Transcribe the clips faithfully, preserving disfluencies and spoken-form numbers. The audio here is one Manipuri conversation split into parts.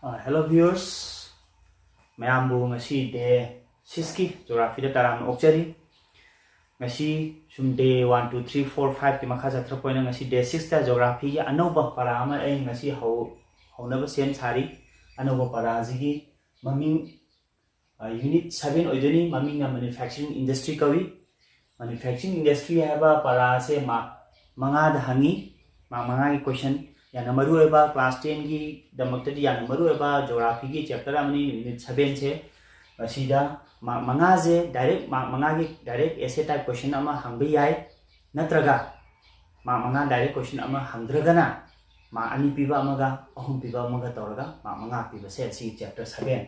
Hello viewers, ꯃꯌꯥꯝꯕꯨ ꯉꯁꯤ ꯗꯦ ꯁꯤꯛꯁꯀꯤ ꯖꯣꯒ꯭ꯔꯥꯐꯤꯗ ꯇꯔꯥꯝꯅ ꯑꯣꯛꯆꯔꯤ꯫ ꯉꯁꯤ ꯁꯨꯝ ꯗꯦ ꯋꯥꯟ ꯇꯨ ꯊ꯭ꯔꯤ ꯐꯣꯔ ꯐꯥꯏꯚꯀꯤ ꯃꯈꯥ ꯆꯠꯊꯔꯛꯄ ꯑꯣꯏꯅ ꯉꯁꯤ ꯗꯦ ꯁꯤꯛꯁꯇ ꯖꯣꯒ꯭ꯔꯥꯐꯤꯒꯤ ꯑꯅꯧꯕ ꯄꯔꯥ ꯑꯃ ꯑꯩ ꯉꯁꯤ ꯍꯧ ꯍꯧꯅꯕ ꯁꯦꯝ ꯁꯥꯔꯤ꯫ ꯑꯅꯧꯕ ꯄꯔꯥꯁꯤꯒꯤ ꯃꯃꯤꯡ ꯌꯨꯅꯤꯠ ꯁꯚꯦꯟ ꯑꯣꯏꯗꯣꯏꯅꯤ꯫ ꯃꯃꯤꯡꯅ ꯃꯦꯅꯨꯐꯦꯛꯆꯔꯤꯡ ꯏꯟꯗꯁꯇ꯭ꯔꯤ ꯀꯧꯏ꯫ ꯃꯦꯅꯨꯐꯦꯛꯆꯔꯤꯡ ꯏꯟꯗꯁꯇ꯭ꯔꯤ ꯍꯥꯏꯕ ꯄꯔꯥ ꯑꯁꯦ ꯃꯥꯔꯛ ꯃꯉꯥꯗ ꯍꯪꯉꯤ꯫ ꯃꯥꯔꯛ ꯃꯉꯥꯒꯤ ꯀꯣꯏꯁꯟ ꯌꯥꯝꯅ ꯃꯔꯨ ꯑꯣꯏꯕ, ꯀ꯭ꯂꯥꯁ ꯇꯦꯟꯒꯤꯗꯃꯛꯇꯗꯤ ꯌꯥꯝꯅ ꯃꯔꯨ ꯑꯣꯏꯕ ꯖꯣꯒ꯭ꯔꯥꯐꯤꯒꯤ ꯆꯦꯞꯇꯔ ꯑꯃꯅꯤ ꯌꯨꯅꯤꯠ ꯁꯚꯦꯟꯁꯦ꯫ ꯃꯁꯤꯗ ꯃꯥꯔꯛ ꯃꯉꯥꯁꯦ ꯗꯥꯏꯔꯦꯛ, ꯃꯥꯔꯛ ꯃꯉꯥꯒꯤ ꯗꯥꯏꯔꯦꯛ ꯑꯦꯁꯦ ꯇꯥꯏꯞ ꯀꯣꯏꯁꯟ ꯑꯃ ꯍꯪꯕ ꯌꯥꯏ, ꯅꯠꯇ꯭ꯔꯒ ꯃꯥꯔꯛ ꯃꯉꯥ ꯗꯥꯏꯔꯦꯛ ꯀꯣꯏꯁꯟ ꯑꯃ ꯍꯪꯗ꯭ꯔꯒꯅ ꯃꯥꯔꯛ ꯑꯅꯤ ꯄꯤꯕ ꯑꯃꯒ ꯑꯍꯨꯝ ꯄꯤꯕ ꯑꯃꯒ ꯇꯧꯔꯒ ꯃꯥꯔꯛ ꯃꯉꯥ ꯄꯤꯕꯁꯦ ꯁꯤꯒꯤ ꯆꯦꯞꯇꯔ ꯁꯚꯦꯟ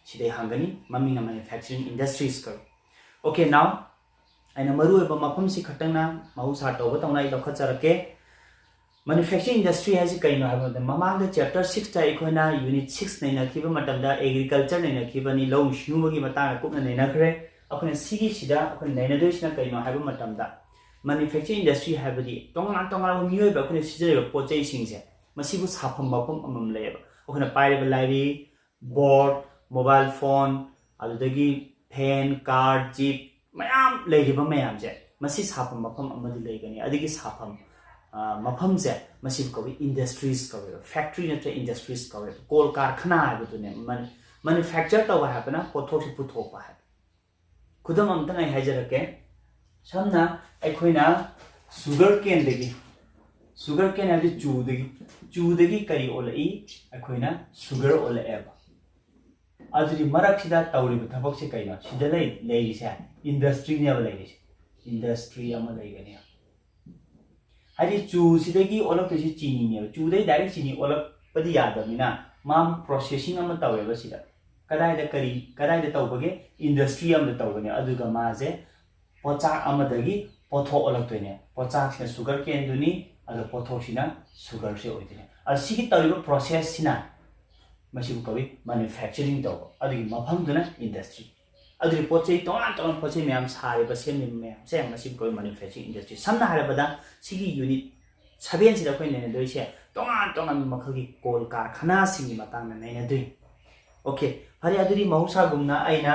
ꯁꯤꯗꯩ ꯍꯪꯒꯅꯤ꯫ ꯃꯃꯤꯡꯅ ꯃꯦꯅꯨꯐꯦꯛꯆꯔꯤꯡ ꯏꯟꯗꯁꯇ꯭ꯔꯤꯁ ꯀꯧꯏ꯫ Okay, now ꯑꯩꯅ ꯃꯔꯨꯑꯣꯏꯕ ꯃꯐꯝꯁꯤ ꯈꯛꯇꯪꯅ ꯃꯍꯧꯁꯥ ꯇꯧꯕ ꯇꯧꯅ ꯑꯩ ꯂꯧꯈꯠꯆꯔꯛꯀꯦ꯫ ꯃꯦꯅꯨꯐꯦꯛꯆꯔꯤꯡ ꯏꯟꯗꯁꯇ꯭ꯔꯤ ꯍꯥꯏꯁꯤ ꯀꯩꯅꯣ ꯍꯥꯏꯕ ꯃꯇꯝꯗ, ꯃꯃꯥꯡꯗ ꯆꯦꯞꯇꯔ ꯁꯤꯛꯁꯇ ꯑꯩꯈꯣꯏꯅ ꯌꯨꯅꯤꯠ ꯁꯤꯛꯁ ꯅꯩꯅꯈꯤꯕ ꯃꯇꯝꯗ ꯑꯦꯒ꯭ꯔꯤꯀꯜꯆꯔ ꯅꯩꯅꯈꯤꯕꯅꯤ, ꯂꯧꯎ ꯁꯤꯡꯎꯕꯒꯤ ꯃꯇꯥꯡꯗ ꯀꯨꯞꯅ ꯅꯩꯅꯈ꯭ꯔꯦ꯫ ꯑꯩꯈꯣꯏꯅ ꯁꯤꯒꯤꯁꯤꯗ ꯑꯩꯈꯣꯏꯅ ꯅꯩꯅꯗꯣꯏꯁꯤꯅ ꯀꯩꯅꯣ ꯍꯥꯏꯕ ꯃꯇꯝꯗ, ꯃꯦꯅꯨꯐꯦꯛꯆꯔꯤꯡ ꯏꯟꯗꯁꯇ꯭ꯔꯤ ꯍꯥꯏꯕꯗꯤ ꯇꯣꯉꯥꯟ ꯇꯣꯉꯥꯟꯕ ꯃꯤꯑꯣꯏꯕ ꯑꯩꯈꯣꯏꯅ ꯁꯤꯖꯤꯟꯅꯔꯤꯕ ꯄꯣꯠ ꯆꯩꯁꯤꯡꯁꯦ ꯃꯁꯤꯕꯨ ꯁꯥꯐꯝ ꯃꯐꯝ ꯑꯃꯃꯝ ꯂꯩꯌꯦꯕ꯫ ꯑꯩꯈꯣꯏꯅ ꯄꯥꯏꯔꯤꯕ ꯂꯥꯏꯔꯤꯛ, ꯕꯣꯔꯗ, ꯃꯣꯕꯥꯏꯜ ꯐꯣꯟ, ꯑꯗꯨꯗꯒꯤ ꯐꯦꯟ, ꯀꯥꯔ, ꯖꯤꯞ, ꯃꯌꯥꯝ ꯂꯩꯔꯤꯕ ꯃꯌꯥꯝꯁꯦ ꯃꯁꯤ ꯁꯥꯐꯝ ꯃꯐꯝ ꯑꯃꯗꯤ ꯂꯩꯒꯅꯤ꯫ ꯑꯗꯒꯤ ꯁꯥꯐꯝ, ꯑ, ꯃꯐꯝꯁꯦ ꯃꯁꯤꯕꯨ ꯀꯧꯏ ꯏꯟꯗꯁꯇ꯭ꯔꯤꯁ ꯀꯧꯋꯦꯕ, ꯐꯦꯛꯇ꯭ꯔꯤ ꯅꯠꯇ꯭ꯔꯒ ꯏꯟꯗꯁꯇ꯭ꯔꯤꯁ ꯀꯧꯋꯦꯕ꯫ ꯀꯣꯜ ꯀꯥꯔꯈꯅꯥ ꯍꯥꯏꯕꯗꯨꯅꯦ꯫ ꯃꯦꯅꯨꯐꯦꯛꯆꯔ ꯇꯧꯕ ꯍꯥꯏꯕꯅ ꯄꯣꯠꯊꯣꯛꯁꯤ ꯄꯨꯊꯣꯛꯄ ꯍꯥꯏꯕ꯫ ꯈꯨꯗꯝ ꯑꯝꯇꯪ ꯑꯩ ꯍꯥꯏꯖꯔꯛꯀꯦ꯫ ꯁꯝꯅ ꯑꯩꯈꯣꯏꯅ ꯁꯨꯒꯔ ꯀꯦꯟꯗꯒꯤ, ꯁꯨꯒꯔ ꯀꯦꯟ ꯍꯥꯏꯕꯗꯤ ꯆꯨꯗꯒꯤ, ꯆꯨꯗꯒꯤ ꯀꯔꯤ ꯑꯣꯜꯂꯛꯏ? ꯑꯩꯈꯣꯏꯅ ꯁꯨꯒꯔ ꯑꯣꯜꯂꯛꯑꯦꯕ꯫ ꯑꯗꯨꯗꯤ ꯃꯔꯛꯁꯤꯗ ꯇꯧꯔꯤꯕ ꯊꯕꯛꯁꯦ ꯀꯩꯅꯣ? ꯁꯤꯗ ꯂꯩ, ꯂꯩꯔꯤꯁꯦ ꯏꯟꯗꯁꯇ꯭ꯔꯤꯅꯦꯕ ꯂꯩꯔꯤꯁꯦ꯫ ꯏꯟꯗꯁꯇ꯭ꯔꯤ ꯑꯃ ꯂꯩꯒꯅꯤ꯫ ꯍꯥꯏꯗꯤ ꯆꯨꯁꯤꯗꯒꯤ ꯑꯣꯜꯂꯛꯇꯣꯏꯁꯤ ꯆꯤꯅꯤꯅꯦꯕ꯫ ꯆꯨꯗꯩ ꯗꯥꯏꯔꯦꯛ ꯆꯤꯅꯤ ꯑꯣꯜꯂꯛꯄꯗꯤ ꯌꯥꯗꯕꯅꯤꯅ ꯃꯥ ꯄ꯭ꯔꯣꯁꯦꯁꯤꯡ ꯑꯃ ꯇꯧꯋꯦꯕ ꯁꯤꯗ꯫ ꯀꯗꯥꯏꯗ ꯀꯔꯤ, ꯀꯗꯥꯏꯗ ꯇꯧꯕꯒꯦ? ꯏꯟꯗꯁꯇ꯭ꯔꯤ ꯑꯃꯗ ꯇꯧꯒꯅꯤ꯫ ꯑꯗꯨꯒ ꯃꯥꯁꯦ ꯄꯣꯠꯆꯥꯛ ꯑꯃꯗꯒꯤ ꯄꯣꯠꯊꯣꯛ ꯑꯣꯜꯂꯛꯇꯣꯏꯅꯦ꯫ ꯄꯣꯠꯆꯥꯛꯁꯤꯅ ꯁꯨꯒꯔ ꯀꯦꯟꯗꯨꯅꯤ, ꯑꯗꯣ ꯄꯣꯠꯊꯣꯛꯁꯤꯅ ꯁꯨꯒꯔꯁꯦ ꯑꯣꯏꯗꯣꯏꯅꯦ꯫ ꯑꯗꯣ ꯁꯤꯒꯤ ꯇꯧꯔꯤꯕ ꯄ꯭ꯔꯣꯁꯦꯁꯁꯤꯅ ꯃꯁꯤꯕꯨ ꯀꯧꯏ ꯃꯦꯅꯨꯐꯦꯛꯆꯔꯤꯡ ꯇꯧꯕ꯫ ꯑꯗꯨꯒꯤ ꯃꯐꯝꯗꯨꯅ ꯏꯟꯗꯁꯇ꯭ꯔꯤ꯫ ꯑꯗꯨꯒꯤ ꯄꯣꯠ ꯆꯩ ꯇꯣꯉꯥꯟ ꯇꯣꯉꯥꯟꯕ ꯄꯣꯠ ꯆꯩ ꯃꯌꯥꯝ ꯁꯥꯔꯤꯕ, ꯁꯦꯝꯂꯤꯕ ꯃꯌꯥꯝꯁꯦ ꯃꯁꯤꯕꯨ ꯀꯧꯏ ꯃꯦꯅꯨꯐꯦꯛꯆꯔꯤꯡ ꯏꯟꯗꯁꯇ꯭ꯔꯤ꯫ ꯁꯝꯅ ꯍꯥꯏꯔꯕꯗ ꯁꯤꯒꯤ ꯌꯨꯅꯤꯠ ꯁꯚꯦꯟꯁꯤꯗ ꯑꯩꯈꯣꯏ ꯅꯩꯅꯗꯣꯏꯁꯦ ꯇꯣꯉꯥꯟ ꯇꯣꯉꯥꯟꯕ ꯃꯈꯜꯒꯤ ꯀꯣꯜ ꯀꯥꯔꯈꯥꯅꯥꯁꯤꯡꯒꯤ ꯃꯇꯥꯡꯗ ꯅꯩꯅꯗꯣꯏꯅꯤ꯫ ꯑꯣꯀꯦ, ꯐꯔꯦ, ꯑꯗꯨꯗꯤ ꯃꯍꯧꯁꯥꯒꯨꯝꯅ ꯑꯩꯅ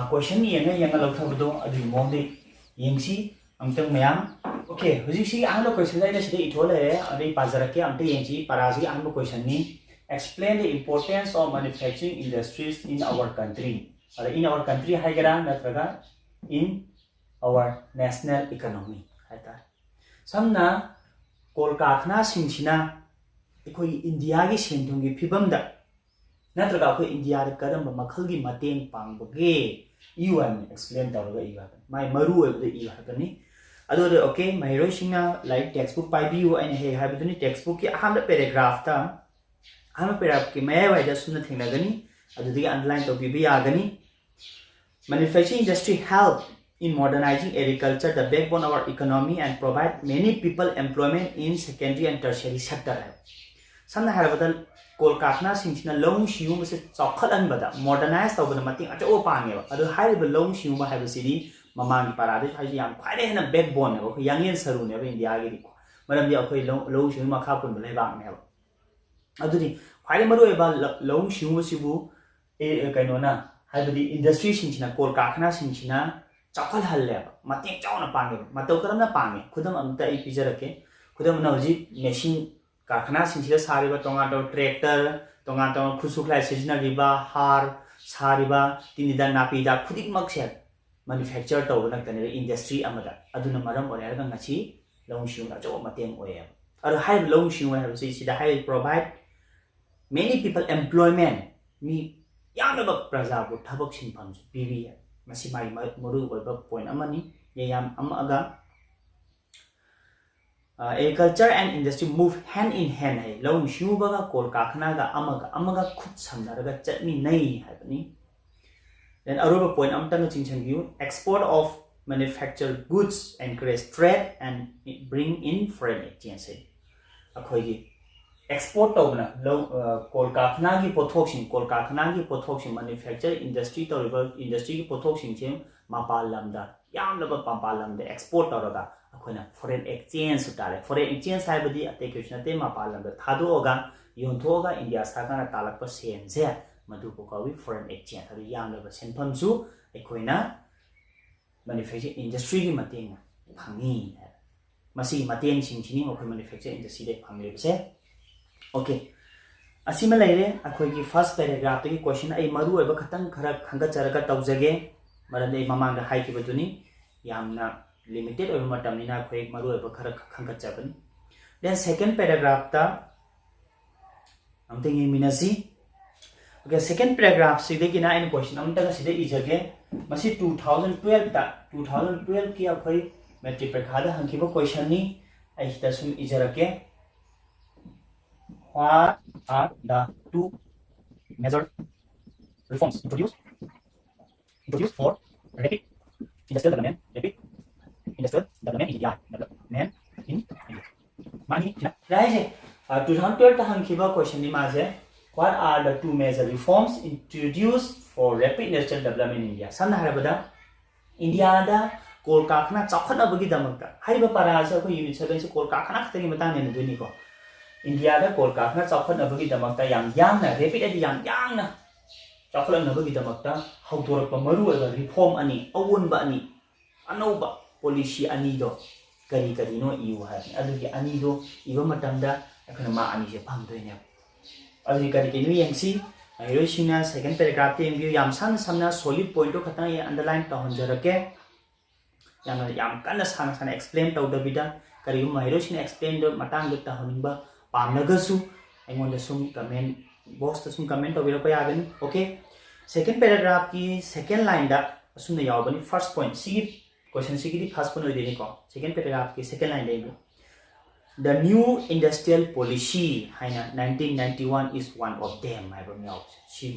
ꯀꯣꯏꯁꯟ ꯌꯦꯡꯉ ꯌꯦꯡꯉ ꯂꯧꯊꯕꯗꯣ ꯑꯗꯨꯒꯤ ꯃꯑꯣꯡꯗ ꯌꯦꯡꯁꯤ ꯑꯃꯨꯛꯇꯪ ꯃꯌꯥꯝ꯫ ꯑꯣꯀꯦ, ꯍꯧꯖꯤꯛꯁꯤ ꯑꯍꯥꯟꯕ ꯀꯣꯏꯁꯟ ꯑꯩꯅ ꯁꯤꯗ ꯏꯊꯣꯛꯑ ꯂꯩꯔꯦ, ꯑꯗꯩ ꯄꯥꯖꯔꯛꯀꯦ, ꯑꯝꯇ ꯌꯦꯡꯁꯤ꯫ ꯄꯔꯥꯁꯤꯒꯤ ꯑꯍꯥꯟꯕ ꯀꯣꯏꯁꯟꯅꯤ: Explain the importance of manufacturing industries in our country꯫ ꯑꯗ in our country ꯍꯥꯏꯒꯦꯔꯥ ꯅꯠꯇ꯭ꯔꯒ in our national economy ꯍꯥꯏꯇꯥꯔꯦ꯫ ꯁꯝꯅ ꯀꯣꯜ ꯀꯥꯔꯈꯥꯅꯥꯁꯤꯡꯁꯤꯅ ꯑꯩꯈꯣꯏꯒꯤ ꯏꯟꯗꯤꯌꯥꯒꯤ ꯁꯦꯟ ꯊꯨꯝꯒꯤ ꯐꯤꯕꯝꯗ ꯅꯠꯇ꯭ꯔꯒ ꯑꯩꯈꯣꯏ ꯏꯟꯗꯤꯌꯥꯗ ꯀꯔꯝꯕ ꯃꯈꯜꯒꯤ ꯃꯇꯦꯡ ꯄꯥꯡꯕꯒꯦ? ꯏꯌꯨ ꯍꯥꯏꯕꯅꯤ, ꯑꯦꯛꯁꯄ꯭ꯂꯦꯟ ꯇꯧꯔꯒ ꯏꯌꯨ ꯍꯥꯏꯕꯅꯤ, ꯃꯥꯏ ꯃꯔꯨ ꯑꯣꯏꯕꯗ ꯏꯌꯨ ꯍꯥꯏꯕꯅꯤ꯫ ꯑꯗꯨꯗ ꯑꯣꯀꯦ, ꯃꯍꯩꯔꯣꯏꯁꯤꯡꯅ ꯂꯥꯏꯔꯤꯛ ꯇꯦꯛꯁ ꯕꯨꯛ ꯄꯥꯏꯕꯤꯌꯨ꯫ ꯑꯩꯅ ꯍꯦꯛ ꯍꯥꯏꯕꯗꯨꯅꯤ, ꯇꯦꯛꯁ ꯕꯨꯛꯀꯤ ꯑꯍꯥꯟꯕ ꯄꯦꯔꯥꯒ꯭ꯔꯥꯐꯇ, ꯑꯍꯥꯟꯕ ꯄꯦꯔꯥꯒ꯭ꯔꯥꯐꯀꯤ ꯃꯌꯥꯏꯋꯥꯏꯗ ꯑꯁꯨꯝꯅ ꯊꯦꯡꯅꯒꯅꯤ, ꯑꯗꯨꯗꯒꯤ ꯑꯟꯗꯔꯂꯥꯏꯟ ꯇꯧꯕꯤꯕ ꯌꯥꯒꯅꯤ꯫ Manufacturing industry help in modernizing agriculture, the backbone of our economy, and provide many people employment in secondary and tertiary sector ꯍꯥꯏꯕ꯫ ꯁꯝꯅ ꯍꯥꯏꯔꯕꯗ ꯀꯣꯜ ꯀꯥꯔꯈꯥꯅꯥꯁꯤꯡꯁꯤꯅ ꯂꯧꯎ ꯁꯤꯡꯎꯕꯁꯦ ꯆꯥꯎꯈꯠꯍꯟꯕꯗ, ꯃꯣꯗꯔꯅꯥꯏꯁ ꯇꯧꯕꯗ ꯃꯇꯦꯡ ꯑꯆꯧꯕ ꯄꯥꯡꯉꯦꯕ꯫ ꯑꯗꯣ ꯍꯥꯏꯔꯤꯕ ꯂꯧꯎ ꯁꯤꯡꯎꯕ ꯍꯥꯏꯕꯁꯤꯗꯤ ꯃꯃꯥꯡꯒꯤ ꯄꯔꯥꯗꯁꯨ ꯍꯥꯏꯁꯦ ꯌꯥꯝ ꯈ꯭ꯋꯥꯏꯗꯒꯤ ꯍꯦꯟꯅ ꯕꯦꯛꯕꯣꯟꯅꯦꯕ, ꯑꯩꯈꯣꯏ ꯌꯥꯡꯂꯦꯟ ꯁꯔꯨꯅꯦꯕ ꯏꯟꯗꯤꯌꯥꯒꯤꯗꯤꯀꯣ꯫ ꯃꯔꯝꯗꯤ ꯑꯩꯈꯣꯏ ꯂꯧ ꯂꯧꯎ ꯁꯤꯡꯎ ꯃꯈꯥ ꯄꯣꯟꯕ ꯂꯩꯕꯥꯛꯅꯦꯕ꯫ ꯑꯗꯨꯗꯤ ꯈ꯭ꯋꯥꯏꯗꯒꯤ ꯃꯔꯨꯑꯣꯏꯕ ꯂ- ꯂꯧꯎ ꯁꯤꯡꯎꯕꯁꯤꯕꯨ ꯑꯦ, ꯀꯩꯅꯣꯅ, ꯍꯥꯏꯕꯗꯤ ꯏꯟꯗꯁꯇ꯭ꯔꯤꯁꯤꯡꯁꯤꯅ, ꯀꯣꯜ ꯀꯥꯔꯈꯥꯅꯥꯁꯤꯡꯁꯤꯅ ꯆꯥꯎꯈꯠꯍꯜꯂꯦꯕ, ꯃꯇꯦꯡ ꯆꯥꯎꯅ ꯄꯥꯡꯉꯦꯕ꯫ ꯃꯇꯧ ꯀꯔꯝꯅ ꯄꯥꯡꯉꯦ? ꯈꯨꯗꯝ ꯑꯃꯇ ꯑꯩ ꯄꯤꯖꯔꯛꯀꯦ꯫ ꯈꯨꯗꯝ ꯑꯣꯏꯅ ꯍꯧꯖꯤꯛ ꯃꯦꯁꯤꯟ ꯀꯥꯔꯈꯥꯅꯥꯁꯤꯡꯁꯤꯗ ꯁꯥꯔꯤꯕ ꯇꯣꯉꯥꯟ ꯇꯣꯉꯥꯟꯕ ꯇ꯭ꯔꯦꯛꯇꯔ, ꯇꯣꯉꯥꯟ ꯇꯣꯉꯥꯟꯕ ꯈꯨꯠꯁꯨ ꯈꯨꯠꯂꯥꯏ ꯁꯤꯖꯤꯟꯅꯔꯤꯕ, ꯍꯥꯔ ꯁꯥꯔꯤꯕ, ꯇꯤꯟ ꯍꯤꯗꯥꯛ ꯅꯥꯄꯤ ꯍꯤꯗꯥꯛ ꯈꯨꯗꯤꯡꯃꯛꯁꯦ ꯃꯦꯅꯨꯐꯦꯛꯆꯔ ꯇꯧꯕ ꯅꯠꯇꯅꯦꯕ ꯏꯟꯗꯁꯇ꯭ꯔꯤ ꯑꯃꯗ꯫ ꯑꯗꯨꯅ ꯃꯔꯝ ꯑꯣꯏꯔꯒ ꯉꯁꯤ ꯂꯧꯎ ꯁꯤꯡꯎꯕꯗ ꯑꯆꯧꯕ ꯃꯇꯦꯡ ꯑꯣꯏꯌꯦꯕ꯫ ꯑꯗꯣ ꯍꯥꯏꯔꯤꯕ ꯂꯧꯎ ꯁꯤꯡꯎ ꯍꯥꯏꯕꯁꯤ ꯁꯤꯗ ꯍꯥꯏꯔꯤꯕ provide many people employment, ꯃꯤ ꯌꯥꯝꯂꯕ ꯄ꯭ꯔꯖꯥꯕꯨ ꯊꯕꯛ ꯁꯤꯟꯐꯝꯁꯨ ꯄꯤꯔꯤ꯫ ꯃꯁꯤ ꯃꯥꯒꯤ ꯃ- ꯃꯔꯨ ꯑꯣꯏꯕ ꯄꯣꯏꯟ ꯑꯃꯅꯤ꯫ ꯌꯥꯝ ꯑꯃꯒ agriculture and industry move hand in hand ꯍꯥꯏ, ꯂꯧꯎ ꯁꯤꯡꯎꯕꯒ ꯀꯣꯜ ꯀꯥꯔꯈꯥꯅꯥꯒ ꯑꯃꯒ ꯑꯃꯒ ꯈꯨꯠ ꯁꯝꯅꯔꯒ ꯆꯠꯃꯤꯟꯅꯩ ꯍꯥꯏꯕꯅꯤ꯫ Then ꯑꯔꯣꯏꯕ point ꯑꯃꯇꯪꯒ ꯆꯤꯡꯁꯤꯟꯕꯤꯌꯨ: export of manufactured goods encourage trade and bring in foreign exchange ꯍꯥꯏ꯫ ꯑꯩꯈꯣꯏꯒꯤ ꯑꯦꯛꯁꯄꯣꯔꯠ ꯇꯧꯕꯅ ꯂꯧ ꯑ, ꯀꯣꯜ ꯀꯥꯔꯈꯥꯅꯥꯒꯤ ꯄꯣꯠꯊꯣꯛꯁꯤꯡ, ꯀꯣꯜ ꯀꯥꯔꯈꯥꯅꯥꯒꯤ ꯄꯣꯠꯊꯣꯛꯁꯤꯡ, ꯃꯦꯅꯨꯐꯦꯛꯆꯔ ꯏꯟꯗꯁꯇ꯭ꯔꯤ ꯇꯧꯔꯤꯕ ꯏꯟꯗꯁꯇ꯭ꯔꯤꯒꯤ ꯄꯣꯠꯊꯣꯛꯁꯤꯡꯁꯤ ꯃꯄꯥꯟ ꯂꯝꯗ, ꯌꯥꯝꯂꯕ ꯃꯄꯥꯟ ꯂꯝꯗ ꯑꯦꯛꯁꯄꯣꯔꯠ ꯇꯧꯔꯒ ꯑꯩꯈꯣꯏ ꯑꯩꯈꯣꯏꯅ foreign exchange ꯁꯨ ꯇꯥꯔꯦ꯫ Foreign exchange ꯍꯥꯏꯕꯗꯤ ꯑꯇꯩ ꯀꯩꯁꯨ ꯅꯠꯇꯦ, ꯃꯄꯥꯟ ꯂꯝꯗ ꯊꯥꯗꯣꯛꯑꯒ ꯌꯣꯟꯊꯣꯛꯑꯒ ꯏꯟꯗꯤꯌꯥ ꯁꯔꯀꯥꯔꯅ ꯇꯥꯜꯂꯛꯄ ꯁꯦꯟꯁꯦ, ꯃꯗꯨꯕꯨ ꯀꯧꯏ foreign exchange꯫ ꯑꯗꯨ ꯌꯥꯝꯂꯕ ꯁꯦꯟꯐꯝꯁꯨ ꯑꯩꯈꯣꯏꯅ manufacturing industry ꯒꯤ ꯃꯇꯦꯡꯅ ꯐꯪꯉꯤ꯫ ꯃꯁꯤꯒꯤ ꯃꯇꯦꯡꯁꯤꯡꯁꯤꯅꯤ ꯑꯩꯈꯣꯏ manufacturing industry ꯗꯒꯤ ꯐꯪꯂꯤꯕꯁꯦ꯫ Okay, ꯑꯁꯤꯃ ꯂꯩꯔꯦ ꯑꯩꯈꯣꯏꯒꯤ first paragraph ꯇꯒꯤ question꯫ ꯑꯩ ꯃꯔꯨ ꯑꯣꯏꯕ ꯈꯛꯇꯪ ꯈꯔ ꯈꯟꯒꯠꯆꯔꯒ ꯇꯧꯖꯒꯦ, ꯃꯔꯝꯗꯤ ꯑꯩ ꯃꯃꯥꯡꯗ ꯍꯥꯏꯈꯤꯕꯗꯨꯅꯤ, ꯌꯥꯝꯅ limited ꯑꯣꯏꯕ ꯃꯇꯝꯅꯤꯅ ꯑꯩꯈꯣꯏ ꯃꯔꯨ ꯑꯣꯏꯕ ꯈꯔ ꯈꯟꯒꯠꯆꯕꯅꯤ꯫ Then second paragraph ꯇ ꯑꯝꯇ ꯌꯦꯡꯃꯤꯟꯅꯁꯤ꯫ Okay, second paragraph ꯁꯤꯗꯒꯤꯅ ꯑꯩꯅ question ꯑꯃꯇꯒ ꯁꯤꯗ ꯏꯖꯒꯦ꯫ ꯃꯁꯤ two thousand twelve ꯇ, two thousand twelve ꯀꯤ ꯑꯩꯈꯣꯏ matric ꯄꯔꯤꯈꯥꯗ ꯍꯪꯈꯤꯕ question ꯅꯤ꯫ ꯑꯩ ꯁꯤꯗ ꯁꯨꯝ ꯏꯖꯔꯛꯀꯦ꯫ What are the two major reforms introduced, introduced for rapid industrial development, rapid industrial development in India, development in India? ꯃꯥꯅꯤ, ꯁꯤꯅ ꯍꯥꯏꯁꯦ, ꯑ, two thousand twelve ꯇ ꯍꯪꯈꯤꯕ question ꯅꯤ ꯃꯥꯁꯦ꯫ What are the two major reforms introduced for rapid industrial development in India? ꯁꯝꯅ ꯍꯥꯏꯔꯕꯗ, ꯏꯟꯗꯤꯌꯥꯗ ꯀꯣꯜ ꯀꯥꯔꯈꯥꯅ ꯆꯥꯎꯈꯠꯅꯕꯒꯤꯗꯃꯛꯇ, ꯍꯥꯏꯔꯤꯕ ꯄꯔꯥꯁꯦ ꯑꯩꯈꯣꯏ unit seven ꯁꯦ ꯀꯣꯜ ꯀꯥꯔꯈꯥꯅ ꯈꯛꯇꯒꯤ ꯃꯇꯥꯡ ꯅꯩꯅꯗꯣꯏꯅꯤꯀꯣ꯫ ꯏꯟꯗꯤꯌꯥꯗ ꯀꯣꯜ ꯀꯥꯔꯈꯥꯅ ꯆꯥꯎꯈꯠꯅꯕꯒꯤꯗꯃꯛꯇ ꯌꯥꯝ ꯌꯥꯡꯅ, rapid ꯍꯥꯏꯗꯤ ꯌꯥꯝ ꯌꯥꯡꯅ ꯆꯥꯎꯈꯠꯂꯛꯅꯕꯒꯤꯗꯃꯛꯇ ꯍꯧꯗꯣꯔꯛꯄ ꯃꯔꯨꯑꯣꯏꯕ reform ꯑꯅꯤ, ꯑꯑꯣꯟꯕ ꯑꯅꯤ, ꯑꯅꯧꯕ policy ꯑꯅꯤꯗꯣ ꯀꯔꯤ ꯀꯔꯤꯅꯣ ꯏꯌꯨ ꯍꯥꯏꯕꯅꯤ꯫ ꯑꯗꯨꯒꯤ ꯑꯅꯤꯗꯣ ꯏꯕ ꯃꯇꯝꯗ ꯑꯩꯈꯣꯏꯅ mark ꯑꯅꯤꯁꯦ ꯐꯪꯗꯣꯏꯅꯦꯕ꯫ ꯑꯗꯨꯗꯤ ꯀꯔꯤ ꯀꯔꯤꯅꯣ ꯌꯦꯡꯁꯤ꯫ ꯃꯍꯩꯔꯣꯏꯁꯤꯡꯅ second paragraph ꯇ ꯌꯦꯡꯕꯤꯌꯨ꯫ ꯌꯥꯝ ꯁꯝꯅ ꯁꯝꯅ solid point ꯇꯣ ꯈꯛꯇꯪ ꯑꯩ underline ꯇꯧꯍꯟꯖꯔꯛꯀꯦ꯫ ꯌꯥꯝꯅ, ꯌꯥꯝ ꯀꯟꯅ ꯁꯥꯡꯅ ꯁꯥꯡꯅ explain ꯇꯧꯗꯕꯤꯗ, ꯀꯔꯤꯒꯨꯝꯕ ꯃꯍꯩꯔꯣꯏꯁꯤꯡꯅ explain ꯗꯣ ꯃꯇꯥꯡꯗ ꯇꯧꯍꯟꯅꯤꯡꯕ ꯄꯥꯝꯂꯒꯁꯨ ꯑꯩꯉꯣꯟꯗ ꯁꯨꯝ comment box ꯇ ꯁꯨꯝ comment ꯇꯧꯕꯤꯔꯛꯄ ꯌꯥꯒꯅꯤ꯫ Okay, second paragraph ꯀꯤ second line ꯗ ꯑꯁꯨꯝꯅ ꯌꯥꯎꯕꯅꯤ꯫ First point, ꯁꯤꯒꯤ question ꯁꯤꯒꯤꯗꯤ first point ꯑꯣꯏꯗꯣꯏꯅꯤꯀꯣ꯫ Second paragraph ꯀꯤ second line ꯗ ꯌꯦꯡꯕꯤꯌꯨ꯫ The new industrial policy ꯍꯥꯏꯅ nineteen ninety one is one of them ꯍꯥꯏꯕ ꯑꯃ ꯌꯥꯎꯕꯁꯦ, ꯁꯤ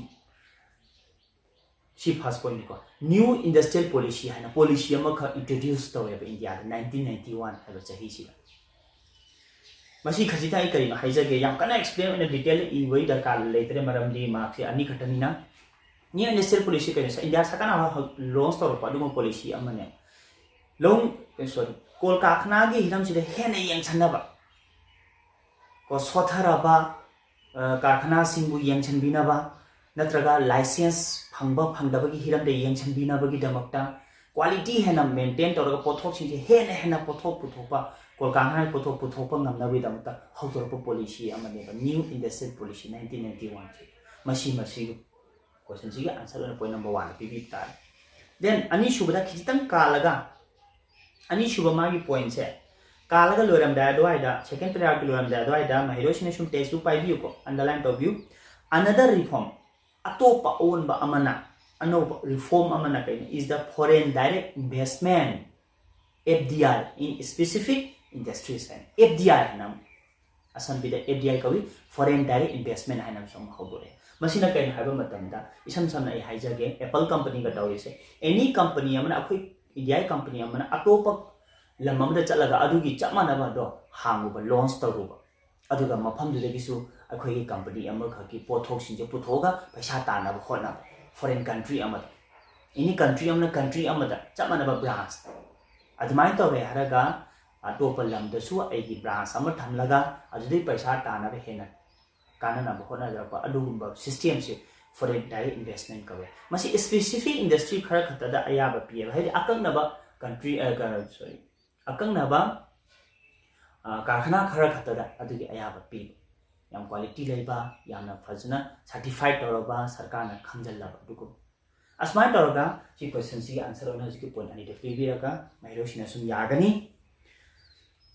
ꯁꯤ first point ꯅꯤꯀꯣ꯫ New industrial policy ꯍꯥꯏꯅ policy ꯑꯃꯈꯛ introduce ꯇꯧꯋꯦꯕ ꯏꯟꯗꯤꯌꯥꯗ nineteen ninety one ꯍꯥꯏꯕ ꯆꯍꯤꯁꯤꯗ꯫ ꯃꯁꯤ ꯈꯖꯤꯛꯇ ꯑꯩ ꯀꯔꯤꯅꯣ ꯍꯥꯏꯖꯒꯦ, ꯌꯥꯝ ꯀꯟꯅ explain ꯑꯣꯏꯅ detail ꯏꯕꯒꯤ ꯗꯔꯀꯥꯔ ꯂꯩꯇ꯭ꯔꯦ, ꯃꯔꯝꯗꯤ mark ꯁꯦ ꯑꯅꯤ ꯈꯛꯇꯅꯤꯅ꯫ New industrial policy ꯀꯩꯅꯣ, ꯏꯟꯗꯤꯌꯥ ꯁꯔꯀꯥꯔꯅ ꯍꯧ-, ꯍꯧ-, launch ꯇꯧꯔꯛꯄ ꯑꯗꯨꯒꯨꯝꯕ policy ꯑꯃꯅꯦ꯫ ꯂꯧ-, sorry, ꯀꯣꯜ ꯀꯥꯔꯈꯅꯥꯒꯤ ꯍꯤꯔꯝꯁꯤꯗ ꯍꯦꯟꯅ ꯌꯦꯡꯁꯤꯟꯅꯕ, ꯀꯣ, ꯁꯣꯠꯊꯔꯕ, ꯑ, ꯀꯥꯔꯈꯅꯥꯁꯤꯡꯕꯨ ꯌꯦꯡꯁꯤꯟꯕꯤꯅꯕ, ꯅꯠꯇ꯭ꯔꯒ ꯂꯥꯏꯁꯦꯟꯁ ꯐꯪꯕ ꯐꯪꯗꯕꯒꯤ ꯍꯤꯔꯝꯗ ꯌꯦꯡꯁꯤꯟꯕꯤꯅꯕꯒꯤꯗꯃꯛꯇ, ꯀ꯭ꯋꯥꯂꯤꯇꯤ ꯍꯦꯟꯅ ꯃꯦꯟꯇꯦꯟ ꯇꯧꯔꯒ ꯄꯣꯠꯊꯣꯛꯁꯤꯡꯁꯦ ꯍꯦꯟꯅ ꯍꯦꯟꯅ ꯄꯣꯠꯊꯣꯛ ꯄꯨꯊꯣꯛꯄ, ꯀꯣꯜ ꯀꯥꯔꯈꯅꯥꯒꯤ ꯄꯣꯠꯊꯣꯛ ꯄꯨꯊꯣꯛꯄ ꯉꯝꯅꯕꯒꯤꯗꯃꯛꯇ ꯍꯧꯗꯣꯔꯛꯄ ꯄꯣꯂꯤꯁꯤ ꯑꯃꯅꯦꯕ, new industrial policy nineteen ninety one. ꯃꯁꯤ, ꯃꯁꯤ ꯀꯣꯏꯁꯟꯁꯤꯒꯤ ꯑꯟꯁꯔ ꯑꯣꯏꯅ ꯄꯣꯏꯟ ꯅꯝꯕꯔ ꯋꯥꯟꯗ ꯄꯤꯕꯤꯕ ꯇꯥꯔꯦ꯫ ꯗꯦꯟ ꯑꯅꯤꯁꯨꯕꯗ ꯈꯤꯖꯤꯛꯇꯪ ꯀꯥꯜꯂꯒ, ꯑꯅꯤꯁꯨꯕ ꯃꯥꯒꯤ ꯄꯣꯏꯟꯁꯦ ꯀꯥꯜꯂꯒ ꯂꯣꯏꯔꯝꯗꯥꯏ ꯑꯗꯨꯋꯥꯏꯗ, ꯁꯦꯀꯦꯟ ꯄꯦꯔꯥꯒ꯭ꯔꯥꯐꯀꯤ ꯂꯣꯏꯔꯝꯗꯥꯏ ꯑꯗꯨꯋꯥꯏꯗ, ꯃꯍꯩꯔꯣꯏꯁꯤꯡꯅ ꯁꯨꯝ ꯇꯦꯛꯁꯕꯨꯛ ꯄꯥꯏꯕꯤꯌꯨꯀꯣ, ꯑꯟꯗꯔꯂꯥꯏꯟ ꯇꯧꯕꯤꯌꯨ꯫ Another reform, ꯑꯇꯣꯞꯄ ꯑꯑꯣꯟꯕ ꯑꯃꯅ, ꯑꯅꯧꯕ ꯔꯤꯐꯣꯔꯝ ꯑꯃꯅ ꯀꯩꯅꯣ, is the foreign direct investment, F D I, in specific industries ꯍꯥꯏꯅ꯫ F D I ꯍꯥꯏꯅ ꯑꯃ, ꯑꯁꯝꯕꯤꯗ F D I ꯀꯧꯏ, foreign direct investment ꯍꯥꯏꯅ ꯑꯃꯁꯨ ꯑꯃ ꯍꯧꯗꯣꯔꯛꯑꯦ꯫ ꯃꯁꯤꯅ ꯀꯩꯅꯣ ꯍꯥꯏꯕ ꯃꯇꯝꯗ, ꯏꯁꯝ ꯁꯝꯅ ꯑꯩ ꯍꯥꯏꯖꯒꯦ, ꯑꯦꯄꯜ ꯀꯝꯄꯅꯤꯒ ꯇꯧꯔꯤꯁꯦ, ꯑꯦꯅꯤ ꯀꯝꯄꯅꯤ ꯑꯃꯅ, ꯑꯩꯈꯣꯏ ꯏꯟꯗꯤꯌꯥꯒꯤ ꯀꯝꯄꯅꯤ ꯑꯃꯅ ꯑꯇꯣꯞꯄ ꯂꯝ ꯑꯃꯗ ꯆꯠꯂꯒ ꯑꯗꯨꯒꯤ ꯆꯞ ꯃꯥꯟꯅꯕ ꯑꯗꯣ ꯍꯥꯡꯉꯨꯕ, ꯂꯣꯟꯁ ꯇꯧꯔꯨꯕ, ꯑꯗꯨꯒ ꯃꯐꯝꯗꯨꯗꯒꯤꯁꯨ ꯑꯩꯈꯣꯏꯒꯤ ꯀꯝꯄꯅꯤ ꯑꯃꯈꯛꯀꯤ ꯄꯣꯠꯊꯣꯛꯁꯤꯡꯁꯦ ꯄꯨꯊꯣꯛꯑꯒ ꯄꯩꯁꯥ ꯇꯥꯟꯅꯕ ꯍꯣꯠꯅꯕ, ꯐꯣꯔꯦꯟ ꯀꯟꯇ꯭ꯔꯤ ꯑꯃꯗ, ꯑꯦꯅꯤ ꯀꯟꯇ꯭ꯔꯤ ꯑꯃꯅ ꯀꯟꯇ꯭ꯔꯤ ꯑꯃꯗ ꯆꯞ ꯃꯥꯟꯅꯕ ꯕ꯭ꯔꯥꯟꯁ, ꯑꯗꯨꯃꯥꯏꯅ ꯇꯧꯔꯦ ꯍꯥꯏꯔꯒ ꯑꯇꯣꯞꯄ ꯂꯝꯗꯁꯨ ꯑꯩꯒꯤ ꯕ꯭ꯔꯥꯟꯁ ꯑꯃ ꯊꯝꯂꯒ ꯑꯗꯨꯗꯩ ꯄꯩꯁꯥ ꯇꯥꯟꯅꯕ ꯍꯦꯟꯅ ꯀꯥꯟꯅꯅꯕ ꯍꯣꯠꯅꯖꯔꯛꯄ ꯑꯗꯨꯒꯨꯝꯕ ꯁꯤꯁꯇꯦꯝꯁꯦ ꯐꯣꯔꯦꯟ ꯗꯥꯏꯔꯦꯛ ꯏꯟꯚꯦꯁꯃꯦꯟ ꯀꯧꯋꯦ꯫ ꯃꯁꯤ ꯁ꯭ꯄꯦꯁꯤꯐꯤꯛ ꯏꯟꯗꯁꯇ꯭ꯔꯤ ꯈꯔ ꯈꯛꯇꯗ ꯑꯌꯥꯕ ꯄꯤꯌꯦꯕ, ꯍꯥꯏꯗꯤ ꯑꯀꯛꯅꯕ ꯀꯟꯇ꯭ꯔꯤ, ꯁꯣꯔꯤ, ꯑꯀꯛꯅꯕ, ꯑ, ꯀꯥꯔꯈꯅꯥ ꯈꯔ ꯈꯛꯇꯗ ꯑꯗꯨꯒꯤ ꯑꯌꯥꯕ ꯄꯤꯕ, ꯌꯥꯝ ꯀ꯭ꯋꯥꯂꯤꯇꯤ ꯂꯩꯕ, ꯌꯥꯝꯅ ꯐꯖꯅ ꯁꯔꯇꯤꯐꯥꯏꯠ ꯇꯧꯔꯕ, ꯁꯔꯀꯥꯔꯅ ꯈꯪꯖꯜꯂꯕ ꯑꯗꯨꯒꯨꯝꯕ꯫ ꯑꯁꯨꯃꯥꯏꯅ ꯇꯧꯔꯒ ꯁꯤ ꯀꯣꯏꯁꯟꯁꯤꯒꯤ ꯑꯟꯁꯔ ꯑꯣꯏꯅ ꯍꯧꯖꯤꯛꯀꯤ ꯄꯣꯏꯟ ꯑꯅꯤꯗ ꯄꯤꯕꯤꯔꯒ ꯃꯍꯩꯔꯣꯏꯁꯤꯡꯅ ꯁꯨꯝ ꯌꯥꯒꯅꯤ꯫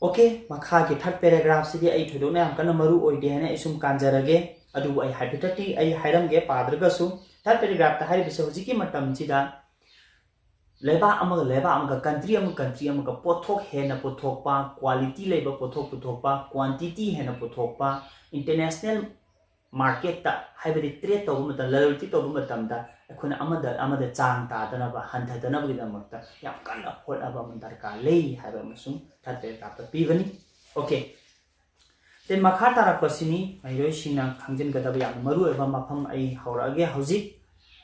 ꯑꯣꯀꯦ, ꯃꯈꯥꯒꯤ ꯊꯥꯔꯠ ꯄꯦꯔꯥꯒ꯭ꯔꯥꯐꯁꯤꯗꯤ ꯑꯩ ꯊꯣꯏꯗꯣꯛꯅ ꯌꯥꯝ ꯀꯟꯅ ꯃꯔꯨ ꯑꯣꯏꯗꯦ ꯍꯥꯏꯅ ꯑꯩ ꯁꯨꯝ ꯀꯥꯟꯖꯔꯒꯦ꯫ ꯑꯗꯨꯕꯨ ꯑꯩ ꯍꯥꯏꯐꯦꯠꯇꯗꯤ ꯑꯩ ꯍꯥꯏꯔꯝꯒꯦ, ꯄꯥꯗ꯭ꯔꯒꯁꯨ꯫ ꯊꯥꯔꯠ ꯄꯦꯔꯥꯒ꯭ꯔꯥꯐꯇ ꯍꯥꯏꯔꯤꯕꯁꯦ ꯍꯧꯖꯤꯛꯀꯤ ꯃꯇꯝꯁꯤꯗ ꯂꯩꯕꯥꯛ ꯑꯃꯒ ꯂꯩꯕꯥꯛ ꯑꯃꯒ, ꯀꯟꯇ꯭ꯔꯤ ꯑꯃꯒ ꯀꯟꯇ꯭ꯔꯤ ꯑꯃꯒ ꯄꯣꯠꯊꯣꯛ ꯍꯦꯟꯅ ꯄꯨꯊꯣꯛꯄ, ꯀ꯭ꯋꯥꯂꯤꯇꯤ ꯂꯩꯕ ꯄꯣꯠꯊꯣꯛ ꯄꯨꯊꯣꯛꯄ, ꯀ꯭ꯋꯥꯟꯇꯤꯇꯤ ꯍꯦꯟꯅ ꯄꯨꯊꯣꯛꯄ, ꯏꯟꯇꯔꯅꯦꯁꯅꯦꯜ ꯃꯥꯔꯀꯦꯠꯇ, ꯍꯥꯏꯕꯗꯤ ꯇ꯭ꯔꯦꯗ ꯇꯧꯕ ꯃꯇꯝꯗ, ꯂꯂꯣꯟ ꯏꯇꯤꯛ ꯇꯧꯕ ꯃꯇꯝꯗ ꯑꯩꯈꯣꯏꯅ ꯑꯃꯗ ꯑꯃꯗ ꯆꯥꯡ ꯇꯥꯗꯅꯕ, ꯍꯟꯊꯗꯅꯕꯒꯤꯗꯃꯛꯇ ꯌꯥꯝ ꯀꯟꯅ ꯍꯣꯠꯅꯕ ꯑꯃ ꯗꯔꯀꯥꯔ ꯂꯩ ꯍꯥꯏꯕ ꯑꯃꯁꯨꯡ ꯊꯥꯔꯠ ꯄꯦꯔꯥꯒ꯭ꯔꯥꯐꯇ ꯄꯤꯕꯅꯤ꯫ ꯑꯣꯀꯦ, ꯗꯦꯟ ꯃꯈꯥ ꯇꯥꯔꯛꯄꯁꯤꯅꯤ ꯃꯍꯩꯔꯣꯏꯁꯤꯡꯅ ꯈꯪꯖꯤꯟꯒꯗꯕ ꯌꯥꯝꯅ ꯃꯔꯨꯑꯣꯏꯕ ꯃꯐꯝ꯫ ꯑꯩ ꯍꯧꯔꯛꯑꯒꯦ ꯍꯧꯖꯤꯛ,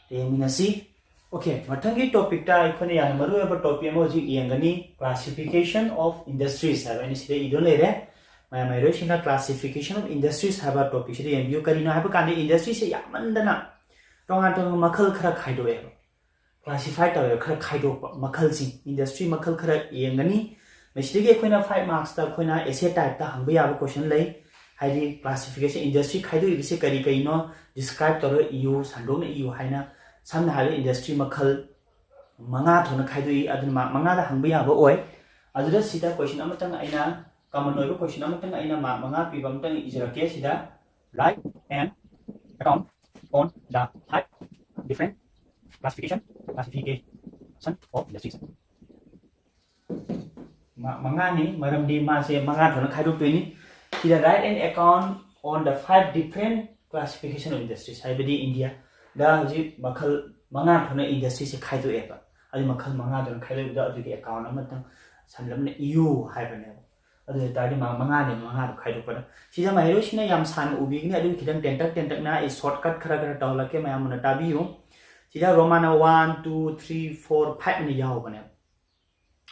ꯌꯦꯡꯃꯤꯟꯅꯁꯤ꯫ Okay, ꯃꯊꯪꯒꯤ ꯇꯣꯄꯤꯛꯇ ꯑꯩꯈꯣꯏꯅ ꯌꯥꯝꯅ ꯃꯔꯨꯑꯣꯏꯕ ꯇꯣꯄꯤꯛ ꯑꯃ ꯍꯧꯖꯤꯛ ꯌꯦꯡꯒꯅꯤ, classification of industries ꯍꯥꯏꯕ ꯑꯩꯅ ꯁꯤꯗ ꯏꯗꯨꯅ ꯂꯩꯔꯦ꯫ ꯃꯌꯥꯝ ꯃꯍꯩꯔꯣꯏꯁꯤꯡꯅ classification of industries ꯍꯥꯏꯕ ꯇꯣꯄꯤꯛꯁꯤꯗ ꯌꯦꯡꯕꯤꯌꯨ꯫ ꯀꯔꯤꯅꯣ ꯍꯥꯏꯕ ꯀꯥꯟꯗ industryꯁꯦ ꯌꯥꯝꯃꯟꯗꯅ ꯇꯣꯉꯥꯟ ꯇꯣꯉꯥꯟꯕ ꯃꯈꯜ ꯈꯔ ꯈꯥꯏꯗꯣꯛꯑꯦꯕ, classify ꯇꯧꯋꯦꯕ, ꯈꯔ ꯈꯥꯏꯗꯣꯛꯄ ꯃꯈꯜꯁꯤꯡ, industry ꯃꯈꯜ ꯈꯔ ꯌꯦꯡꯒꯅꯤ꯫ ꯃꯁꯤꯗꯒꯤ ꯑꯩꯈꯣꯏꯅ five marksꯇ ꯑꯩꯈꯣꯏꯅ essay typeꯇ ꯍꯪꯕ ꯌꯥꯕ question ꯂꯩ, ꯍꯥꯏꯗꯤ classification industry ꯈꯥꯏꯗꯣꯛꯏꯕꯁꯦ ꯀꯔꯤ ꯀꯔꯤꯅꯣ describe ꯇꯧꯔꯒ ꯏꯌꯨ, ꯁꯟꯗꯣꯛꯅ ꯏꯌꯨ ꯍꯥꯏꯅ꯫ ꯁꯝꯅ ꯍꯥꯏꯔꯕꯗ industry ꯃꯈꯜ ꯃꯉꯥ ꯊꯣꯛꯅ ꯈꯥꯏꯗꯣꯛꯏ, ꯑꯗꯨꯅ mark ꯃꯉꯥꯗ ꯍꯪꯕ ꯌꯥꯕ ꯑꯣꯏ꯫ ꯑꯗꯨꯗ ꯁꯤꯗ question ꯑꯃꯇꯪ ꯑꯩꯅ, common ꯑꯣꯏꯕ question ꯑꯃꯇꯪ ꯑꯩꯅ mark ꯃꯉꯥ ꯄꯤꯕ ꯑꯃꯇꯪ ꯏꯖꯔꯛꯀꯦ ꯁꯤꯗ꯫ Write an account on the five different classification, classification of industries. ꯃꯉꯥꯅꯤ, ꯃꯔꯝꯗꯤ ꯃꯥꯁꯦ ꯃꯉꯥ ꯊꯣꯛꯅ ꯈꯥꯏꯗꯣꯛꯇꯣꯏꯅꯤ꯫ ꯁꯤꯗ write an account on the five different classification of industries ꯍꯥꯏꯕꯗꯤ ꯏꯟꯗꯤꯌꯥꯗ ꯍꯧꯖꯤꯛ ꯃꯈꯜ ꯃꯉꯥ ꯊꯣꯛꯅ industryꯁꯦ ꯈꯥꯏꯗꯣꯛꯑꯦꯕ꯫ ꯑꯗꯨ ꯃꯈꯜ ꯃꯉꯥ ꯊꯣꯛꯅ ꯈꯥꯏꯗꯣꯛꯏꯕꯗꯣ ꯑꯗꯨꯒꯤ account ꯑꯃꯇꯪ ꯁꯝꯂꯞꯅ ꯏꯌꯨ ꯍꯥꯏꯕꯅꯦꯕ꯫ ꯑꯗꯨ ꯑꯣꯏꯇꯥꯔꯗꯤ ꯃꯥ ꯃꯉꯥꯅꯦ, ꯃꯉꯥꯗꯣ ꯈꯥꯏꯗꯣꯛꯄꯗ꯫ ꯁꯤꯗ ꯃꯍꯩꯔꯣꯏꯁꯤꯡꯅ ꯌꯥꯝ ꯁꯥꯡꯅ ꯎꯕꯤꯒꯅꯤ, ꯑꯗꯨ ꯈꯤꯇꯪ ꯇꯦꯟꯇꯛ ꯇꯦꯟꯇꯛꯅ ꯑꯩ shortcut ꯈꯔ ꯈꯔ ꯇꯧꯍꯜꯂꯛꯀꯦ, ꯃꯌꯥꯝ ꯃꯨꯟꯅ ꯇꯥꯕꯤꯌꯨ꯫ ꯁꯤꯗ Roman number one, two, three, four, five ꯑꯅ ꯌꯥꯎꯕꯅꯦꯕ꯫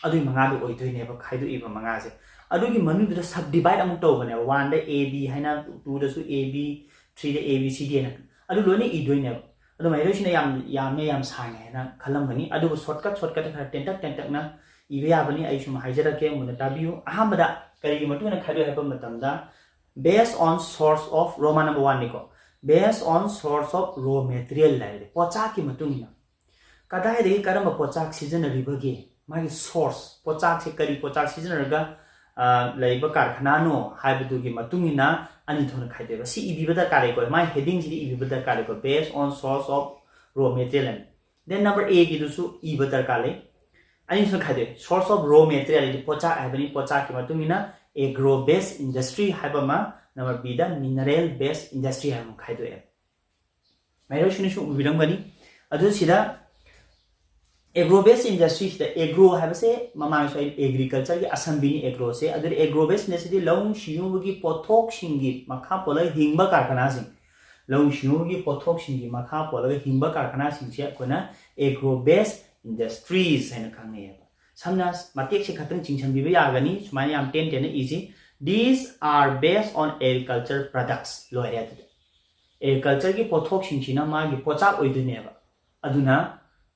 ꯑꯗꯨꯒꯤ ꯃꯉꯥꯗꯨ ꯑꯣꯏꯗꯣꯏꯅꯦꯕ ꯈꯥꯏꯗꯣꯛꯏꯕ ꯃꯉꯥꯁꯦ꯫ ꯑꯗꯨꯒꯤ ꯃꯅꯨꯡꯗꯨꯗ subdivide ꯑꯃꯨꯛ ꯇꯧꯕꯅꯦꯕ꯫ Oneꯗ A B ꯍꯥꯏꯅ, twoꯗꯁꯨ A B, threeꯗ A B C D ꯍꯥꯏꯅ, ꯑꯗꯨ ꯂꯣꯏꯅ ꯏꯗꯣꯏꯅꯦꯕ꯫ ꯑꯗꯣ ꯃꯍꯩꯔꯣꯏꯁꯤꯅ ꯌꯥꯝ ꯌꯥꯝꯃꯦ, ꯌꯥꯝ ꯁꯥꯡꯉꯦ ꯍꯥꯏꯅ ꯈꯜꯂꯝꯒꯅꯤ꯫ ꯑꯗꯨꯕꯨ shortcut shortcut ꯈꯔ ꯇꯦꯟꯇꯛ ꯇꯦꯟꯇꯛꯅ ꯏꯕ ꯌꯥꯕꯅꯤ꯫ ꯑꯩ ꯁꯨꯝ ꯍꯥꯏꯖꯔꯛꯀꯦ, ꯃꯨꯟꯅ ꯇꯥꯕꯤꯌꯨ꯫ ꯑꯍꯥꯟꯕꯗ ꯀꯔꯤꯒꯤ ꯃꯇꯨꯡ ꯏꯟꯅ ꯈꯥꯏꯗꯣꯛꯏ ꯍꯥꯏꯕ ꯃꯇꯝꯗ, based on source of Roman number oneꯅꯤꯀꯣ, based on source of raw material ꯍꯥꯏꯔꯗꯤ ꯄꯣꯠꯆꯥꯛꯀꯤ ꯃꯇꯨꯡ ꯏꯟꯅ ꯀꯗꯥꯏꯗꯒꯤ ꯀꯔꯝꯕ ꯄꯣꯠꯆꯥꯛ ꯁꯤꯖꯤꯟꯅꯔꯤꯕꯒꯦ, ꯃꯥꯒꯤ source, ꯄꯣꯠꯆꯥꯛꯁꯦ ꯀꯔꯤ ꯄꯣꯠꯆꯥꯛ ꯁꯤꯖꯤꯟꯅꯔꯒ, ꯑ, ꯂꯩꯕ ꯀꯥꯔꯈꯅꯥꯅꯣ ꯍꯥꯏꯕꯗꯨꯒꯤ ꯃꯇꯨꯡ ꯏꯟꯅ ꯑꯅꯤ ꯊꯣꯛꯅ ꯈꯥꯏꯗꯣꯛꯑꯦꯕ꯫ ꯁꯤ ꯏꯕꯤꯕ ꯗꯔꯀꯥꯔ ꯂꯩꯀꯣ, ꯃꯥꯒꯤ headingꯁꯤꯗꯤ ꯏꯕꯤꯕ ꯗꯔꯀꯥꯔ ꯂꯩꯀꯣ, based on source of raw material ꯍꯥꯏꯅ꯫ Then number Aꯒꯤꯗꯨꯁꯨ ꯏꯕ ꯗꯔꯀꯥꯔ ꯂꯩ꯫ ꯑꯅꯤ ꯊꯣꯛꯅ ꯈꯥꯏꯗꯣꯛꯑꯦ, source of raw material ꯍꯥꯏꯗꯤ ꯄꯣꯠꯆꯥꯛ ꯍꯥꯏꯕꯅꯤ, ꯄꯣꯠꯆꯥꯛꯀꯤ ꯃꯇꯨꯡ ꯏꯟꯅ agro based industry ꯍꯥꯏꯕ ꯑꯃ, number Bꯗ mineral based industry ꯍꯥꯏꯕ ꯑꯃ ꯈꯥꯏꯗꯣꯛꯑꯦ꯫ ꯃꯍꯩꯔꯣꯏꯁꯤꯡꯅꯁꯨ ꯎꯕꯤꯔꯝꯒꯅꯤ꯫ ꯑꯗꯨ ꯁꯤꯗ agro based industryꯁꯤꯗ, agro ꯍꯥꯏꯕꯁꯦ ꯃꯃꯥꯡꯁꯨ ꯑꯩ agricultureꯒꯤ ꯑꯁꯝꯕꯤꯅꯤ agroꯁꯦ꯫ ꯑꯗꯨꯗꯤ agro based industryꯗꯤ ꯂꯧꯎ ꯁꯤꯡꯎꯕꯒꯤ ꯄꯣꯠꯊꯣꯛꯁꯤꯡꯒꯤ ꯃꯈꯥ ꯄꯣꯜꯂꯒ ꯍꯤꯡꯕ ꯀꯥꯔꯈꯅꯥꯁꯤꯡ, ꯂꯧꯎ ꯁꯤꯡꯎꯒꯤ ꯄꯣꯠꯊꯣꯛꯁꯤꯡꯒꯤ ꯃꯈꯥ ꯄꯣꯜꯂꯒ ꯍꯤꯡꯕ ꯀꯔꯈꯅꯥꯁꯤꯡꯁꯦ ꯑꯩꯈꯣꯏꯅ agro based industries ꯍꯥꯏꯅ ꯈꯪꯅꯩꯌꯦꯕ꯫ ꯁꯝꯅ ꯃꯇꯦꯛꯁꯦ ꯈꯛꯇꯪ ꯆꯤꯡꯁꯤꯟꯕꯤꯕ ꯌꯥꯒꯅꯤ, ꯁꯨꯃꯥꯏꯅ ꯌꯥꯝ ꯇꯦꯟ ꯇꯦꯟꯅ ꯏꯁꯤ, these are based on agriculture products꯫ ꯂꯣꯏꯔꯦ꯫ ꯑꯗꯨꯗ agricultureꯒꯤ ꯄꯣꯠꯊꯣꯛꯁꯤꯡꯁꯤꯅ ꯃꯥꯒꯤ ꯄꯣꯠꯆꯥꯛ ꯑꯣꯏꯗꯣꯏꯅꯦꯕ꯫ ꯑꯗꯨꯅ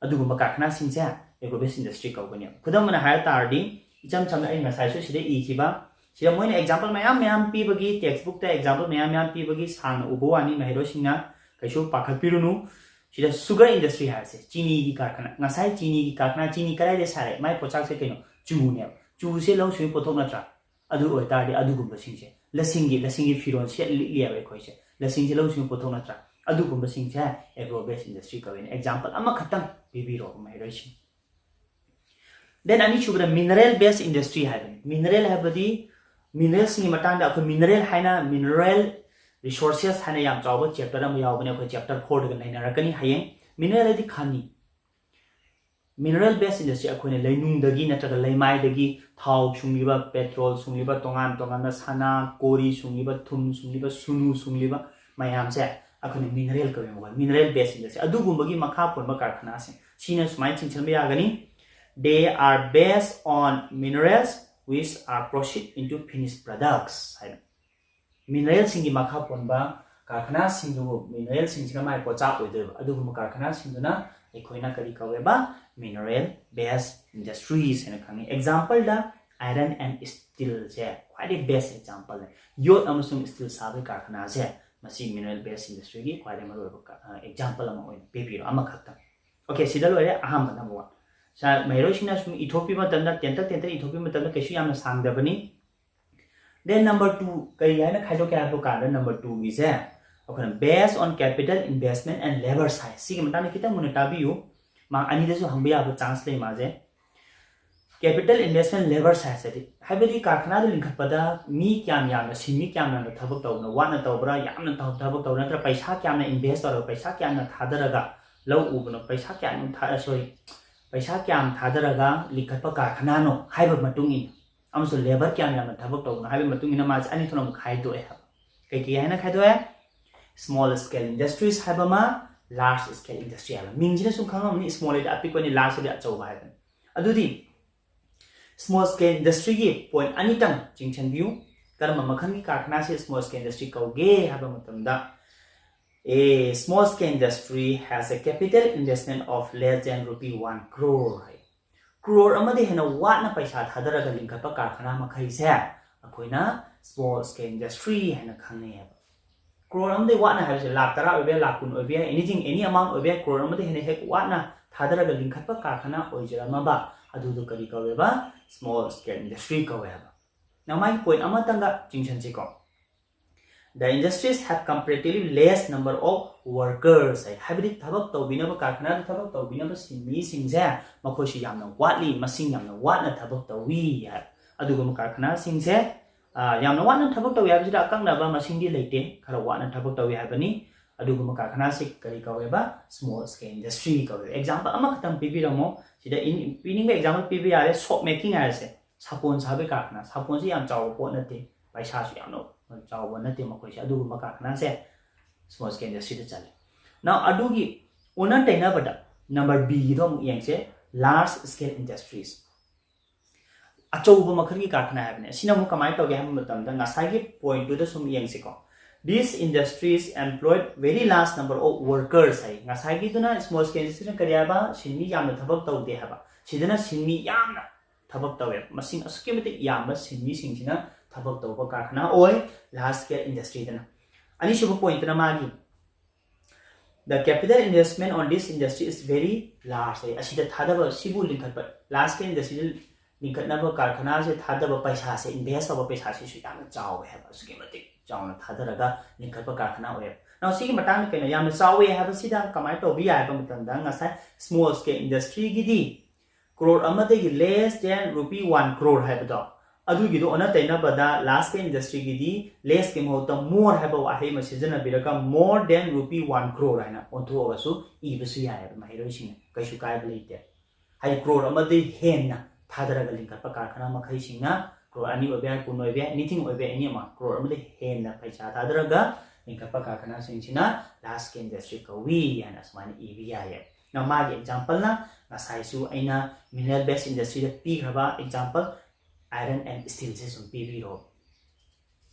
ꯑꯗꯨꯒꯨꯝꯕ ꯀꯔꯈꯅꯥꯁꯤꯡꯁꯦ agro based industry ꯀꯧꯒꯅꯦꯕ꯫ ꯈꯨꯗꯝ ꯑꯣꯏꯅ ꯍꯥꯏꯔ ꯇꯥꯔꯗꯤ, ꯏꯆꯝ ꯆꯝꯅ ꯑꯩ ꯉꯁꯥꯏꯁꯨ ꯁꯤꯗ ꯏꯈꯤꯕ, ꯁꯤꯗ ꯃꯣꯏꯅ example ꯃꯌꯥꯝ ꯃꯌꯥꯝ ꯄꯤꯕꯒꯤ, textbookꯇ example ꯃꯌꯥꯝ ꯃꯌꯥꯝ ꯄꯤꯕꯒꯤ ꯁꯥꯡꯅ ꯎꯕ ꯋꯥꯅꯤ, ꯃꯍꯩꯔꯣꯏꯁꯤꯡꯅ ꯀꯩꯁꯨ ꯄꯥꯈꯠꯄꯤꯔꯨꯅꯨ꯫ ꯁꯤꯗ sugar industry ꯍꯥꯏꯔꯁꯦ, ꯆꯤꯅꯤꯒꯤ ꯀꯔꯈꯅꯥ꯫ ꯉꯁꯥꯏ ꯆꯤꯅꯤꯒꯤ ꯀꯔꯈꯅꯥ, ꯆꯤꯅꯤ ꯀꯗꯥꯏꯗ ꯁꯥꯔꯦ? ꯃꯥꯏ ꯄꯣꯠꯆꯥꯛꯁꯦ ꯀꯩꯅꯣ? ꯆꯨꯅꯦꯕ꯫ ꯆꯨꯁꯦ ꯂꯧ ꯁꯤꯡꯒꯤ ꯄꯣꯠꯊꯣꯛ ꯅꯠꯇ꯭ꯔꯥ? ꯑꯗꯨ ꯑꯣꯏꯇꯥꯔꯗꯤ ꯑꯗꯨꯒꯨꯝꯕꯁꯤꯡꯁꯦ, ꯂꯁꯤꯡꯒꯤ, ꯂꯁꯤꯡꯒꯤ ꯐꯤꯔꯣꯜ ꯁꯦꯠ ꯂꯤꯠꯂꯤꯑꯕ ꯑꯩꯈꯣꯏꯁꯦ, ꯂꯁꯤꯡꯁꯦ ꯂꯧ ꯁꯤꯡꯒꯤ ꯄꯣꯠꯊꯣꯛ ꯅꯠꯇ꯭ꯔꯥ? ꯑꯗꯨꯒꯨꯝꯕꯁꯤꯡꯁꯦ agro based industry ꯀꯧꯋꯦꯅ example ꯑꯃꯈꯛꯇꯪ ꯄꯤꯕꯤꯔꯣ ꯃꯍꯩꯔꯣꯏꯁꯤꯡ꯫ Then ꯑꯅꯤꯁꯨꯕꯗ mineral based industry ꯍꯥꯏꯕꯅꯤ꯫ Mineral ꯍꯥꯏꯕꯗꯤ mineralꯁꯤꯡꯒꯤ ꯃꯇꯥꯡꯗ ꯑꯩꯈꯣꯏ mineral ꯍꯥꯏꯅ, mineral resources ꯍꯥꯏꯅ ꯌꯥꯝ ꯆꯥꯎꯕ chapter ꯑꯃ ꯌꯥꯎꯕꯅꯦ, ꯑꯩꯈꯣꯏ chapter fourꯗꯒ ꯅꯩꯅꯔꯛꯀꯅꯤ ꯍꯌꯦꯡ꯫ Mineral ꯍꯥꯏꯗꯤ ꯈꯅꯤ꯫ Mineral based industry ꯑꯩꯈꯣꯏꯅ ꯂꯩꯅꯨꯡꯗꯒꯤ ꯅꯠꯇ꯭ꯔꯒ ꯂꯩꯃꯥꯏꯗꯒꯤ ꯊꯥꯎ ꯁꯨꯡꯂꯤꯕ, petrol ꯁꯨꯡꯂꯤꯕ, ꯇꯣꯉꯥꯟ ꯇꯣꯉꯥꯟꯕ ꯁꯅꯥ, ꯀꯣꯔꯤ ꯁꯨꯡꯂꯤꯕ, ꯊꯨꯝ ꯁꯨꯡꯂꯤꯕ, ꯁꯨꯅꯨ ꯁꯨꯡꯂꯤꯕ ꯃꯌꯥꯝꯁꯦ ꯑꯩꯈꯣꯏꯅ mineral ꯀꯧꯋꯦꯕꯀꯣ, mineral based industry꯫ ꯑꯗꯨꯒꯨꯝꯕꯒꯤ ꯃꯈꯥ ꯄꯣꯟꯕ ꯀꯔꯈꯅꯥꯁꯤꯡ ꯁꯤꯅ ꯁꯨꯃꯥꯏꯅ ꯆꯤꯡꯁꯤꯟꯕ ꯌꯥꯒꯅꯤ, they are based on minerals which are processed into finished products ꯍꯥꯏꯅ꯫ Mineralꯁꯤꯡꯒꯤ ꯃꯈꯥ ꯄꯣꯟꯕ ꯀꯔꯈꯅꯥꯁꯤꯡꯗꯨꯕꯨ, mineralꯁꯤꯡꯁꯤꯅ ꯃꯥꯏ ꯄꯣꯠꯆꯥꯛ ꯑꯣꯏꯗꯣꯏꯕ, ꯑꯗꯨꯒꯨꯝꯕ ꯀꯔꯈꯅꯥꯁꯤꯡꯗꯨꯅ ꯑꯩꯈꯣꯏꯅ ꯀꯔꯤ ꯀꯧꯋꯦꯕ? Mineral based industries ꯍꯥꯏꯅ ꯈꯪꯉꯤ꯫ Exampleꯗ iron and steelꯁꯦ ꯈ꯭ꯋꯥꯏꯗꯒꯤ best exampleꯅꯦ꯫ ꯌꯣꯠ ꯑꯃꯁꯨꯡ steel ꯁꯥꯕꯒꯤ ꯀꯔꯈꯅꯥꯁꯦ ꯃꯁꯤ mineral based industryꯒꯤ ꯈ꯭ꯋꯥꯏꯗꯒꯤ ꯃꯔꯨꯑꯣꯏꯕ ꯀ-, ꯑ, example ꯑꯃ ꯑꯣꯏꯅ ꯄꯤꯕꯤꯔꯣ, ꯑꯃꯈꯛꯇꯪ꯫ Okay, ꯁꯤꯗ ꯂꯣꯏꯔꯦ꯫ ꯑꯍꯥꯟꯕ number one꯫ ꯁꯥ-, ꯃꯍꯩꯔꯣꯏꯁꯤꯡꯅ ꯁꯨꯝ ꯏꯊꯣꯛꯄꯤꯕ ꯃꯇꯝꯗ, ꯇꯦꯟꯇꯛ ꯇꯦꯟꯇꯛ ꯏꯊꯣꯛꯄꯤꯕ ꯃꯇꯝꯗ ꯀꯩꯁꯨ ꯌꯥꯝꯅ ꯁꯥꯡꯗꯕꯅꯤ꯫ Then number two ꯀꯔꯤ ꯍꯥꯏꯅ ꯈꯥꯏꯗꯣꯛꯀꯦ ꯍꯥꯏꯕ ꯀꯥꯟꯗ, number twoꯒꯤꯁꯦ ꯑꯩꯈꯣꯏꯅ based on capital investment and labour size, ꯁꯤꯒꯤ ꯃꯇꯥꯡꯗ ꯈꯤꯇꯪ ꯃꯨꯟꯅ ꯇꯥꯕꯤꯌꯨ꯫ ꯃꯥ ꯑꯅꯤꯗꯁꯨ ꯍꯪꯕ ꯌꯥꯕ chance ꯂꯩ ꯃꯥꯁꯦ꯫ Capital investment, labour size ꯍꯥꯏꯗꯤ, ꯍꯥꯏꯕꯗꯤ ꯀꯔꯈꯅꯥꯗꯨ ꯂꯤꯡꯈꯠꯄꯗ ꯃꯤ ꯀꯌꯥꯝ ꯌꯥꯝꯅ, ꯁꯤꯟꯃꯤ ꯀꯌꯥꯝ ꯌꯥꯝꯅ ꯊꯕꯛ ꯇꯧꯕꯅꯣ, ꯋꯥꯅ ꯇꯧꯕ꯭ꯔꯥ, ꯌꯥꯝꯅ ꯇꯧ-, ꯊꯕꯛ ꯇꯧꯕ꯭ꯔꯥ, ꯅꯠꯇ꯭ꯔꯒ ꯄꯩꯁꯥ ꯀꯌꯥꯝꯅ invest ꯇꯧꯔꯒ, ꯄꯩꯁꯥ ꯀꯌꯥꯝꯅ ꯊꯥꯗꯔꯒ ꯂꯧ ꯎꯕꯅꯣ, ꯄꯩꯁꯥ ꯀꯌꯥꯝ ꯊꯥ-, sorry, ꯄꯩꯁꯥ ꯀꯌꯥꯝ ꯊꯥꯗꯔꯒ ꯂꯤꯡꯈꯠꯄ ꯀꯔꯈꯅꯥꯅꯣ ꯍꯥꯏꯕ ꯃꯇꯨꯡ ꯏꯟꯅ, ꯑꯃꯁꯨꯡ labour ꯀꯌꯥꯝ ꯌꯥꯝꯅ ꯊꯕꯛ ꯇꯧꯕꯅꯣ ꯍꯥꯏꯕꯒꯤ ꯃꯇꯨꯡ ꯏꯟꯅ ꯃꯥꯁꯦ ꯑꯅꯤ ꯊꯣꯛꯅ ꯑꯃꯨꯛ ꯈꯥꯏꯗꯣꯛꯑꯦ ꯍꯥꯏꯕ꯫ ꯀꯩꯀꯩ ꯍꯥꯏꯅ ꯈꯥꯏꯗꯣꯛꯑꯦ? Small scale industries ꯍꯥꯏꯕ ꯑꯃ, large scale industry ꯍꯥꯏꯕ꯫ ꯃꯤꯡꯁꯤꯅ ꯁꯨꯝ ꯈꯪꯉꯝꯃꯅꯤ, small ꯍꯥꯏꯗꯤ ꯑꯄꯤꯛꯄꯅꯤ, large ꯍꯥꯏꯗꯤ ꯑꯆꯧꯕ ꯍꯥꯏꯕꯅꯤ꯫ ꯑꯗꯨꯗꯤ small scale industryꯒꯤ point ꯑꯅꯤꯇꯪ ꯆꯤꯡꯁꯤꯟꯕꯤꯌꯨ꯫ ꯀꯔꯝꯕ ꯃꯈꯜꯒꯤ ꯀꯥꯔꯈꯅꯥꯁꯤ small scale industry ꯀꯧꯒꯦ ꯍꯥꯏꯕ ꯃꯇꯝꯗ, a small scale industry has a capital investment of less than rupee one crore ꯍꯥꯏ꯫ ꯀ꯭ꯔꯣꯔ ꯑꯃꯗꯤ ꯍꯦꯟꯅ ꯋꯥꯠꯅ ꯄꯩꯁꯥ ꯊꯥꯗꯔꯒ ꯂꯤꯡꯈꯠꯄ ꯀꯥꯔꯈꯅꯥ ꯃꯈꯩꯁꯦ ꯑꯩꯈꯣꯏꯅ small scale industry ꯍꯥꯏꯅ ꯈꯪꯅꯩ ꯍꯥꯏꯕ꯫ ꯀ꯭ꯔꯣꯔ ꯑꯃꯗꯤ ꯋꯥꯠꯅ ꯍꯥꯏꯕꯁꯦ ꯂꯥꯛ ꯇꯔꯥ ꯑꯣꯏꯕ ꯌꯥꯏ, ꯂꯥꯛ ꯀꯨꯟ ꯑꯣꯏꯕ ꯌꯥꯏ, anything, any amount ꯑꯣꯏꯕ ꯌꯥꯏ꯫ ꯀ꯭ꯔꯣꯔ ꯑꯃꯗꯤ ꯍꯦꯟꯅ ꯍꯦꯛ ꯋꯥꯠꯅ ꯊꯥꯗꯔꯒ ꯂꯤꯡꯈꯠꯄ ꯀꯥꯔꯈꯅꯥ ꯑꯣꯏꯖꯔꯝꯃꯕ ꯑꯗꯨꯗꯣ ꯀꯔꯤ ꯀꯧꯋꯦꯕ? Small scale industry ꯀꯧꯋꯦ ꯍꯥꯏꯕ꯫ Now ꯃꯥꯒꯤ point ꯑꯃꯇꯪꯒ ꯆꯤꯡꯁꯟꯁꯤꯀꯣ꯫ The industries have comparatively less number of workers ꯍꯥꯏ, ꯍꯥꯏꯕꯗꯤ ꯊꯕꯛ ꯇꯧꯕꯤꯅꯕ, ꯀꯥꯔꯈꯅꯥꯗ ꯊꯕꯛ ꯇꯧꯕꯤꯅꯕ ꯁꯤꯟꯃꯤꯁꯤꯡꯁꯦ ꯃꯈꯣꯏꯁꯤ ꯌꯥꯝꯅ ꯋꯥꯠꯂꯤ, ꯃꯁꯤꯡ ꯌꯥꯝꯅ ꯋꯥꯠꯅ ꯊꯕꯛ ꯇꯧꯏ ꯍꯥꯏ꯫ ꯑꯗꯨꯒꯨꯝꯕ ꯀꯥꯔꯈꯅꯥꯁꯤꯡꯁꯦ, ꯑ, ꯌꯥꯝꯅ ꯋꯥꯠꯅ ꯊꯕꯛ ꯇꯧꯏ ꯍꯥꯏꯕꯁꯤꯗ ꯑꯀꯛꯅꯕ ꯃꯁꯤꯡꯗꯤ ꯂꯩꯇꯦ, ꯈꯔ ꯋꯥꯠꯅ ꯊꯕꯛ ꯇꯧꯏ ꯍꯥꯏꯕꯅꯤ꯫ ꯑꯗꯨꯒꯨꯝꯕ ꯀꯥꯔꯈꯅꯥꯁꯤ ꯀꯔꯤ ꯀꯧꯋꯦꯕ? Small scale industry ꯀꯧꯋꯦꯕ꯫ Example ꯑꯃꯈꯛꯇꯪ ꯄꯤꯕꯤꯔꯝꯃꯣ꯫ ꯁꯤꯗ ꯏꯟ-, ꯄꯤꯅꯤꯡꯕ example ꯄꯤꯕ ꯌꯥꯔꯦ, soap making ꯍꯥꯏꯔꯁꯦ꯫ ꯁꯥꯄꯣꯟ ꯁꯥꯕꯒꯤ ꯀꯥꯔꯈꯅꯥ, ꯁꯥꯄꯣꯟꯁꯤ ꯌꯥꯝ ꯆꯥꯎꯕ ꯄꯣꯠ ꯅꯠꯇꯦ, ꯄꯩꯁꯥꯁꯨ ꯌꯥꯝꯅ ꯆꯥꯎꯕ ꯅꯠꯇꯦ ꯃꯈꯣꯏꯁꯦ꯫ ꯑꯗꯨꯒꯨꯝꯕ ꯀꯥꯔꯈꯅꯥꯁꯦ small scale industryꯗ ꯆꯜꯂꯦ꯫ Now ꯑꯗꯨꯒꯤ ꯑꯣꯟꯅ ꯇꯩꯅꯕꯗ number Bꯒꯤꯗꯣ ꯑꯃꯨꯛ ꯌꯦꯡꯁꯦ, large scale industries꯫ ꯑꯆꯧꯕ ꯃꯈꯜꯒꯤ ꯀꯥꯔꯈꯅꯥ ꯍꯥꯏꯕꯅꯦ꯫ ꯑꯁꯤꯅ ꯑꯃꯨꯛ ꯀꯃꯥꯏꯅ ꯇꯧꯒꯦ ꯍꯥꯏꯕ ꯃꯇꯝꯗ ꯉꯁꯥꯏꯒꯤ pointꯇꯨꯗ ꯁꯨꯝ ꯌꯦꯡꯁꯤꯀꯣ꯫ These industries employed very large number of workers high. ꯉꯁꯥꯏꯒꯤꯗꯨꯅ small scale industryꯅ ꯀꯔꯤ ꯍꯥꯏꯕ? ꯁꯤꯟꯃꯤ ꯌꯥꯝꯅ ꯊꯕꯛ ꯇꯧꯗꯦ ꯍꯥꯏꯕ꯫ ꯁꯤꯗꯅ ꯁꯤꯟꯃꯤ ꯌꯥꯝꯅ ꯊꯕꯛ ꯇꯧꯋꯦ, ꯃꯁꯤꯡ ꯑꯁꯨꯛꯀꯤ ꯃꯇꯤꯛ ꯌꯥꯝꯕ ꯁꯤꯟꯃꯤꯁꯤꯡꯁꯤꯅ ꯊꯕꯛ ꯇꯧꯕ ꯀꯥꯔꯈꯅꯥ ꯑꯣꯏ large scale industryꯗꯅ꯫ ꯑꯅꯤꯁꯨꯕ pointꯇꯅ ꯃꯥꯒꯤ, the capital investment on this industry is very large ꯍꯥꯏ꯫ ꯑꯁꯤꯗ ꯊꯥꯗꯕ, ꯁꯤꯕꯨ ꯂꯤꯡꯈꯠꯄ, large scale industryꯗ ꯂꯤꯡꯈꯠꯅꯕ ꯀꯥꯔꯈꯅꯥꯁꯦ ꯊꯥꯗꯕ ꯄꯩꯁꯥꯁꯦ, invest ꯇꯧꯕ ꯄꯩꯁꯥꯁꯤꯁꯨ ꯌꯥꯝꯅ ꯆꯥꯎꯋꯦ ꯍꯥꯏꯕ, ꯑꯁꯨꯛꯀꯤ ꯃꯇꯤꯛ ꯆꯥꯎꯅ ꯊꯥꯗꯔꯒ ꯂꯤꯡꯈꯠꯄ ꯀꯥꯔꯈꯅꯥ ꯑꯣꯏꯌꯦꯕ꯫ Now ꯁꯤꯒꯤ ꯃꯇꯥꯡꯗ ꯀꯩꯅꯣ ꯌꯥꯝꯅ ꯆꯥꯎꯋꯦ ꯍꯥꯏꯕꯁꯤꯗ ꯀꯃꯥꯏꯅ ꯇꯧꯕ ꯌꯥꯏ ꯍꯥꯏꯕ ꯃꯇꯝꯗ ꯉꯁꯥꯏ small scale industryꯒꯤꯗꯤ ꯀ꯭ꯔꯣꯔ ꯑꯃꯗꯒꯤ less than rupee one crore ꯍꯥꯏꯕꯗꯣ, ꯑꯗꯨꯒꯤꯗꯣ ꯑꯣꯟꯅ ꯇꯩꯅꯕꯗ large scale industryꯒꯤꯗꯤ lessꯀꯤ ꯃꯍꯨꯠꯇ more ꯍꯥꯏꯕ ꯋꯥꯍꯩ ꯑꯃ ꯁꯤꯖꯤꯟꯅꯕꯤꯔꯒ more than rupee one crore ꯍꯥꯏꯅ ꯑꯣꯟꯊꯣꯛꯑꯒꯁꯨ ꯏꯕꯁꯨ ꯌꯥꯏꯑꯕ ꯃꯍꯩꯔꯣꯏꯁꯤꯡꯅ, ꯀꯩꯁꯨ ꯀꯥꯏꯕ ꯂꯩꯇꯦ꯫ ꯍꯥꯏꯗꯤ ꯀ꯭ꯔꯣꯔ ꯑꯃꯗꯒꯤ ꯍꯦꯟꯅ ꯊꯥꯗꯔꯒ ꯂꯤꯡꯈꯠꯄ ꯀꯥꯔꯈꯅꯥ ꯃꯈꯩꯁꯤꯡꯅ ꯀ꯭ꯔꯣꯔ ꯑꯅꯤ ꯑꯣꯏꯕ ꯌꯥꯏ, ꯀꯨꯟ ꯑꯣꯏꯕ ꯌꯥꯏ, anything ꯑꯣꯏꯕ ꯌꯥꯏ, any amount, ꯀ꯭ꯔꯣꯔ ꯑꯃꯗꯒꯤ ꯍꯦꯟꯅ ꯄꯩꯁꯥ ꯊꯥꯗꯔꯒ ꯂꯤꯡꯈꯠꯄ ꯀꯔꯈꯅꯥꯁꯤꯡꯁꯤꯅ large scale industry ꯀꯧꯏ ꯍꯥꯏꯅ ꯁꯨꯃꯥꯏꯅ ꯏꯕ ꯌꯥꯏꯌꯦ꯫ ꯅ ꯃꯥꯒꯤ exampleꯅ ꯉꯁꯥꯏꯁꯨ ꯑꯩꯅ mineral based industryꯗ ꯄꯤꯈ꯭ꯔꯕ example, iron and steelꯁꯦ ꯁꯨꯝ ꯄꯤꯕꯤꯔꯣ꯫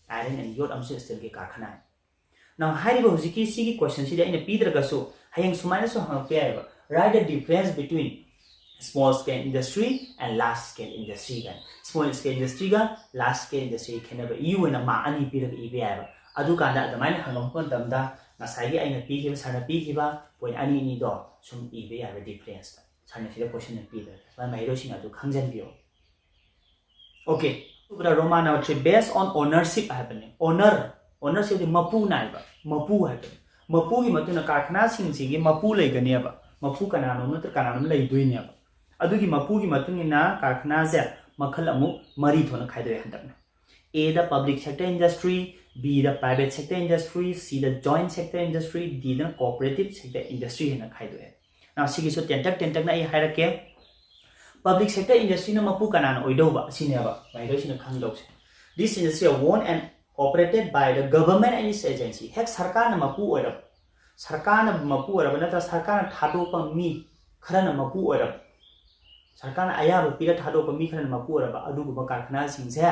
Iron and ꯌꯣꯠ ꯑꯃꯁꯨꯡ steelꯒꯤ ꯀꯔꯈꯅꯥ꯫ Now ꯍꯥꯏꯔꯤꯕ ꯍꯧꯖꯤꯛꯀꯤ ꯁꯤꯒꯤ questionꯁꯤꯗꯤ ꯑꯩꯅ ꯄꯤꯗ꯭ꯔꯒꯁꯨ ꯍꯌꯦꯡ ꯁꯨꯃꯥꯏꯅꯁꯨ ꯍꯪꯉꯛꯄ ꯌꯥꯏꯑꯕ, write the difference between small scale industry and large scale industry ꯀꯥꯏꯅ꯫ Small scale industryꯒ large scale industry ꯈꯦꯠꯅꯕ ꯏꯌꯨ ꯍꯥꯏꯅ mark ꯑꯅꯤ ꯄꯤꯔꯒ ꯏꯕ ꯌꯥꯏꯑꯕ꯫ ꯑꯗꯨꯀꯥꯟꯗ ꯑꯗꯨꯃꯥꯏꯅ ꯍꯪꯉꯛꯄ ꯃꯇꯝꯗ ꯉꯁꯥꯏꯒꯤ ꯑꯩꯅ ꯄꯤꯈꯤꯕ, sirꯅ ꯄꯤꯈꯤꯕ point ꯑꯅꯤ ꯑꯅꯤꯗꯣ ꯁꯨꯝ ꯏꯕ ꯌꯥꯏꯕ differenceꯇ꯫ Sirꯅ ꯁꯤꯗ question ꯄꯤꯗ꯭ꯔꯦ, ꯃꯍꯩꯔꯣꯏꯁꯤꯡ ꯑꯗꯨ ꯈꯪꯖꯟꯕꯤꯌꯣ꯫ Okay, ꯑꯗꯨꯒ Roman number three, based on ownership ꯍꯥꯏꯕꯅꯤ꯫ Owner, ownershipꯗꯤ ꯃꯄꯨ ꯅꯥꯏꯕ, ꯃꯄꯨ ꯍꯥꯏꯕꯅꯤ꯫ ꯃꯄꯨꯒꯤ ꯃꯇꯨꯡ ꯏꯟꯅ ꯀꯔꯈꯅꯥꯁꯤꯡꯁꯤꯒꯤ ꯃꯄꯨ ꯂꯩꯒꯅꯦꯕ꯫ ꯃꯄꯨ ꯀꯅꯥꯅꯣꯝ ꯅꯠꯇ꯭ꯔ ꯀꯅꯥꯅꯣꯝ ꯂꯩꯗꯣꯏꯅꯦꯕ꯫ ꯑꯗꯨꯒꯤ ꯃꯄꯨꯒꯤ ꯃꯇꯨꯡ ꯏꯟꯅ ꯀꯔꯈꯅꯥꯁꯦ ꯃꯈꯜ ꯑꯃꯨꯛ ꯃꯔꯤ ꯊꯣꯛꯅ ꯈꯥꯏꯗꯣꯛꯑꯦ ꯍꯟꯗꯛꯅ꯫ Aꯗ public sector industry, Bꯗ private sector industry, Cꯗ joint sector industry, Dꯗꯅ cooperative sector industry ꯍꯥꯏꯅ ꯈꯥꯏꯗꯣꯛꯑꯦ꯫ Now ꯁꯤꯒꯤꯁꯨ ꯇꯦꯟꯇꯛ ꯇꯦꯟꯇꯛꯅ ꯑꯩ ꯍꯥꯏꯔꯛꯀꯦ꯫ Public sector industryꯅ ꯃꯄꯨ ꯀꯅꯥꯅ ꯑꯣꯏꯗꯧꯕ ꯑꯁꯤꯅꯦꯕ ꯃꯍꯩꯔꯣꯏꯁꯤꯡꯅ ꯈꯪꯗꯧꯁꯦ꯫ This industry are owned and operated by the government and its agency. ꯍꯦꯛ ꯁꯔꯀꯥꯔꯅ ꯃꯄꯨ ꯑꯣꯏꯔꯕ, ꯁꯔꯀꯥꯔꯅ ꯃꯄꯨ ꯑꯣꯏꯔꯕ ꯅꯠꯇ꯭ꯔꯒ ꯁꯔꯀꯥꯔꯅ ꯊꯥꯗꯣꯛꯄ ꯃꯤ ꯈꯔꯅ ꯃꯄꯨ ꯑꯣꯏꯔꯕ, ꯁꯔꯀꯥꯔꯅ ꯑꯌꯥꯕ ꯄꯤꯔ ꯊꯥꯗꯣꯛꯄ ꯃꯤ ꯈꯔꯅ ꯃꯄꯨ ꯑꯣꯏꯔꯕ ꯑꯗꯨꯒꯨꯝꯕ ꯀꯔꯈꯅꯥꯁꯤꯡꯁꯦ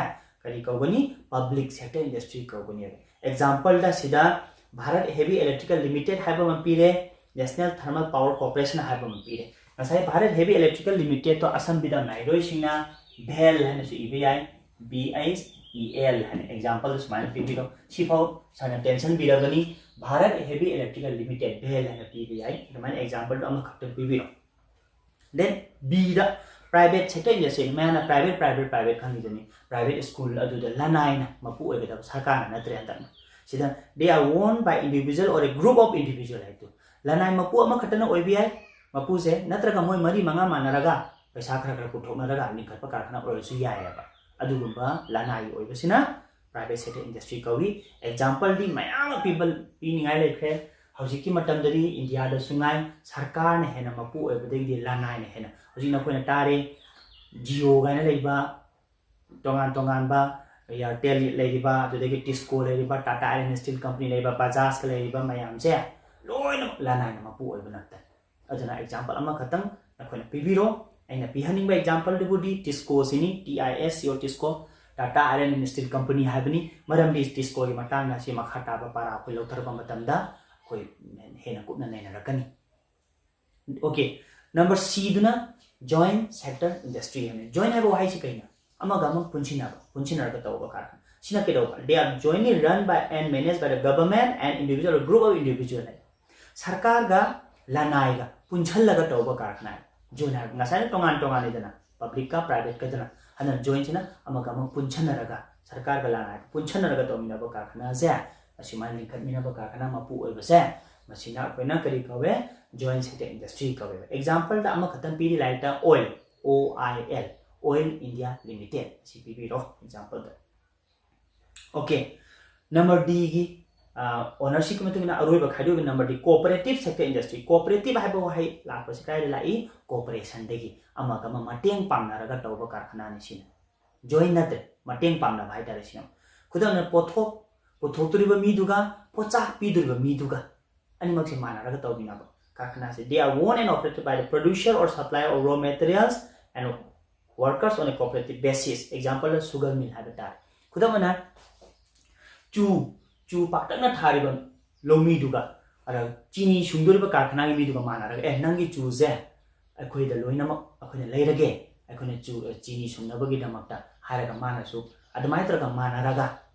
ꯀꯔꯤ ꯀꯧꯒꯅꯤ? Public sector industry ꯀꯧꯒꯅꯦꯕ꯫ Exampleꯗ ꯁꯤꯗ Bharat Heavy Electrical Limited ꯍꯥꯏꯕ ꯑꯃ ꯄꯤꯔꯦ, National Thermal Power Corporation ꯍꯥꯏꯕ ꯑꯃ ꯄꯤꯔꯦ꯫ ꯉꯁꯥꯏ Bharat Heavy Electrical Limitedꯇꯣ ꯑꯁꯝꯕꯤꯗ ꯃꯍꯩꯔꯣꯏꯁꯤꯡꯅ BHEL ꯍꯥꯏꯅꯁꯨ ꯏꯕ ꯌꯥꯏ, B H E L ꯍꯥꯏꯅ example ꯁꯨꯃꯥꯏꯅ ꯄꯤꯕꯤꯔꯣ꯫ ꯁꯤꯐꯥꯎ sirꯅ tension ꯕꯤꯔꯕꯅꯤ, Bharat Heavy Electrical Limited, BHEL ꯍꯥꯏꯅ ꯄꯤꯕ ꯌꯥꯏ꯫ ꯑꯗꯨꯃꯥꯏꯅ exampleꯗꯣ ꯑꯃꯈꯛꯇꯪ ꯄꯤꯕꯤꯔꯣ꯫ Then Bꯗ private sector industry, ꯃꯌꯥꯝꯅ private, private, private ꯈꯪꯉꯤꯗꯨꯅꯤ꯫ Private school ꯑꯗꯨꯗ ꯂꯅꯥꯏꯅ ꯃꯄꯨ ꯑꯣꯏꯒꯗꯕ, ꯁꯔꯀꯥꯔꯅ ꯅꯠꯇ꯭ꯔꯦ ꯍꯟꯗꯛꯅ꯫ ꯁꯤꯗ they are owned by individual or a group of individual ꯍꯥꯏꯗꯣ꯫ ꯂꯅꯥꯏ ꯃꯄꯨ ꯑꯃꯈꯛꯇꯅ ꯑꯣꯏꯕ ꯌꯥꯏ, ꯃꯄꯨꯁꯦ, ꯅꯠꯇ꯭ꯔꯒ ꯃꯣꯏ ꯃꯔꯤ ꯃꯉꯥ ꯃꯥꯟꯅꯔꯒ ꯄꯩꯁꯥ ꯈꯔ ꯈꯔ ꯄꯨꯊꯣꯛꯅꯔꯒ ꯂꯤꯡꯈꯠꯄ ꯀꯔꯈꯅꯥ ꯑꯣꯏꯔꯁꯨ ꯌꯥꯏꯑꯕ꯫ ꯑꯗꯨꯒꯨꯝꯕ ꯂꯅꯥꯏꯒꯤ ꯑꯣꯏꯕꯁꯤꯅ private sector industry ꯀꯧꯏ꯫ Exampleꯗꯤ ꯃꯌꯥꯝ ꯑꯃ ꯄꯤꯕ, ꯄꯤꯅꯤꯡꯉꯥꯏ ꯂꯩꯈ꯭ꯔꯦ꯫ ꯍꯧꯖꯤꯛꯀꯤ ꯃꯇꯝꯗꯗꯤ ꯏꯟꯗꯤꯌꯥꯗꯁꯨ ꯉꯥꯏ ꯁꯔꯀꯥꯔꯅ ꯍꯦꯟꯅ ꯃꯄꯨ ꯑꯣꯏꯕꯗꯒꯤꯗꯤ ꯂꯅꯥꯏꯅ ꯍꯦꯟꯅ, ꯍꯧꯖꯤꯛ ꯅꯈꯣꯏꯅ ꯇꯥꯔꯦ, Jio ꯀꯥꯏꯅ ꯂꯩꯕ, ꯇꯣꯉꯥꯟ ꯇꯣꯉꯥꯟꯕ ꯑꯦꯌꯥꯔꯇꯦꯜ ꯂꯩꯔꯤꯕ, ꯑꯗꯨꯗꯒꯤ ꯇꯤꯁꯀꯣ ꯂꯩꯔꯤꯕ, ꯇꯥꯇꯥ ꯑꯥꯏꯔꯟ ꯁ꯭ꯇꯤꯜ ꯀꯝꯄꯅꯤ ꯂꯩꯔꯤꯕ, ꯕꯖꯥꯖꯀ ꯂꯩꯔꯤꯕ ꯃꯌꯥꯝꯁꯦ ꯂꯣꯏꯅꯃꯛ ꯂꯅꯥꯏꯅ ꯃꯄꯨ ꯑꯣꯏꯕ ꯅꯠꯇꯦ꯫ ꯑꯗꯨꯅ ꯑꯦꯛꯖꯥꯝꯄꯜ ꯑꯃꯈꯛꯇꯪ ꯅꯈꯣꯏꯅ ꯄꯤꯕꯤꯔꯣ꯫ ꯑꯩꯅ ꯄꯤꯍꯟꯅꯤꯡꯕ ꯑꯦꯛꯖꯥꯝꯄꯜꯗꯨꯕꯨꯗꯤ ꯇꯤꯁꯀꯣꯁꯤꯅꯤ, T I S C O TISCO, Tata iron and steel company ꯍꯥꯏꯕꯅꯤ꯫ ꯃꯔꯝꯗꯤ ꯇꯤꯁꯀꯣꯒꯤ ꯃꯇꯥꯡꯗ ꯑꯁꯤ ꯃꯈꯥ ꯇꯥꯕ ꯄꯥꯔꯥ ꯑꯩꯈꯣꯏ ꯂꯧꯊꯔꯛꯄ ꯃꯇꯝꯗ ꯑꯩꯈꯣꯏ ꯍꯦꯟꯅ ꯀꯨꯞꯅ ꯅꯩꯅꯔꯛꯀꯅꯤ꯫ ꯑꯣꯀꯦ, ꯅꯝꯕꯔ ꯁꯤꯗꯨꯅ ꯖꯣꯏꯟ ꯁꯦꯛꯇꯔ ꯏꯟꯗꯁꯇ꯭ꯔꯤ ꯍꯥꯏꯕꯅꯤ꯫ ꯖꯣꯏꯟ ꯍꯥꯏꯕ ꯋꯥꯍꯩꯁꯤ ꯀꯩꯅꯣ? ꯑꯃꯒ ꯑꯃꯒ ꯄꯨꯟꯁꯤꯟꯅꯕ, ꯄꯨꯟꯁꯤꯟꯅꯔꯒ ꯇꯧꯕ ꯀꯥꯔꯈꯥꯅ꯫ ꯁꯤꯅ ꯀꯩꯗꯧꯕ? They are jointly run by and managed by the government and individual or group of individual ꯍꯥꯏ꯫ ꯁꯔꯀꯥꯔꯒ ꯂꯅꯥꯏꯒ ꯄꯨꯟꯁꯜꯂꯒ ꯇꯧꯕ ꯀꯥꯔꯈꯥꯅ꯫ ꯖꯣꯏꯟ ꯍꯥꯏꯕ ꯉꯁꯥꯏꯅ ꯇꯣꯉꯥꯟ ꯇꯣꯉꯥꯟꯅꯤꯗꯅ, ꯄꯕ꯭ꯂꯤꯛꯀ ꯄ꯭ꯔꯥꯏꯚꯦꯠꯀꯗꯅ꯫ ꯍꯟꯗꯛ ꯖꯣꯏꯟꯁꯤꯅ ꯑꯃꯒ ꯑꯃꯒ ꯄꯨꯟꯁꯟꯅꯔꯒ, ꯁꯔꯀꯥꯔꯒ ꯂꯅꯥꯏꯒ ꯄꯨꯟꯁꯟꯅꯔꯒ ꯇꯧꯃꯤꯟꯅꯕ ꯀꯥꯔꯈꯥꯅꯁꯦ, ꯑꯁꯨꯃꯥꯏꯅ ꯂꯤꯡꯈꯠꯃꯤꯟꯅꯕ ꯀꯥꯔꯈꯥꯅ ꯃꯄꯨ ꯑꯣꯏꯕꯁꯦ, ꯃꯁꯤꯅ ꯑꯩꯈꯣꯏꯅ ꯀꯔꯤ ꯀꯧꯋꯦ? ꯖꯣꯏꯟ ꯁꯦꯛꯇꯔ ꯏꯟꯗꯁꯇ꯭ꯔꯤ ꯀꯧꯋꯦꯕ꯫ ꯑꯦꯛꯖꯥꯝꯄꯜꯗ ꯑꯃꯈꯛꯇꯪ ꯄꯤꯔꯤ ꯂꯥꯏꯔꯤꯛꯇ, oil, O I L, oil India limited, ꯑꯁꯤ ꯄꯤꯕꯤꯔꯣ ꯑꯦꯛꯖꯥꯝꯄꯜꯗ꯫ ꯑꯣꯀꯦ, ꯅꯝꯕꯔ ꯗꯤꯒꯤ ꯑꯣꯅꯔꯁꯤꯞꯀꯤ ꯃꯇꯨꯡ ꯏꯟꯅ ꯑꯔꯣꯏꯕ ꯈꯥꯏꯗꯣꯛꯏꯕ number D, cooperative sector industry. Cooperative ꯍꯥꯏꯕ ꯋꯥꯍꯩ ꯂꯥꯛꯄꯁꯤ ꯀꯥꯏꯗ ꯂꯥꯛꯏ? ꯀꯣꯑꯣꯄꯔꯦꯁꯟꯗꯒꯤ꯫ ꯑꯃꯒ ꯑꯃ ꯃꯇꯦꯡ ꯄꯥꯡꯅꯔꯒ ꯇꯧꯕ ꯀꯥꯔꯈꯥꯅꯥꯅꯤ ꯁꯤꯅ꯫ ꯖꯣꯏꯟ ꯅꯠꯇ꯭ꯔꯦ, ꯃꯇꯦꯡ ꯄꯥꯡꯅꯕ ꯍꯥꯏꯇꯥꯔꯦ ꯁꯤꯅ꯫ ꯈꯨꯗꯝ ꯑꯣꯏꯅ ꯄꯣꯠꯊꯣꯛ ꯄꯨꯊꯣꯛꯇꯣꯔꯤꯕ ꯃꯤꯗꯨꯒ ꯄꯣꯠꯆꯥꯛ ꯄꯤꯗꯣꯔꯤꯕ ꯃꯤꯗꯨꯒ ꯑꯅꯤꯃꯛꯁꯦ ꯃꯥꯟꯅꯔꯒ ꯇꯧꯃꯤꯟꯅꯕ ꯀꯥꯔꯈꯥꯅꯥꯁꯦ꯫ They are owned and operated by the producer or supplier of raw materials and workers on a cooperative basis. ꯑꯦꯛꯖꯥꯝꯄꯜꯗ ꯁꯨꯒꯔ ꯃꯤꯜ ꯍꯥꯏꯕ ꯇꯥꯔꯦ꯫ ꯈꯨꯗꯝ ꯑꯣꯏꯅ ꯆꯨ, ꯆꯨ ꯄꯥꯛꯇꯛꯅ ꯊꯥꯔꯤꯕ ꯂꯧꯃꯤꯗꯨꯒ, ꯑꯗ ꯆꯤꯅꯤ ꯁꯨꯡꯗꯣꯔꯤꯕ ꯀꯥꯔꯈꯥꯅꯥꯒꯤ ꯃꯤꯗꯨꯒ ꯃꯥꯟꯅꯔꯒ, "ꯑꯦ, ꯅꯪꯒꯤ ꯆꯨꯁꯦ ꯑꯩꯈꯣꯏꯗ ꯂꯣꯏꯅꯃꯛ ꯑꯩꯈꯣꯏꯅ ꯂꯩꯔꯒꯦ, ꯑꯩꯈꯣꯏꯅ ꯆꯨ-, ꯆꯤꯅꯤ ꯁꯨꯡꯅꯕꯒꯤꯗꯃꯛꯇ" ꯍꯥꯏꯔꯒ ꯃꯥꯅꯁꯨ ꯑꯗꯨꯃꯥꯏꯅ ꯇꯧꯔꯒ ꯃꯥꯟꯅꯔꯒ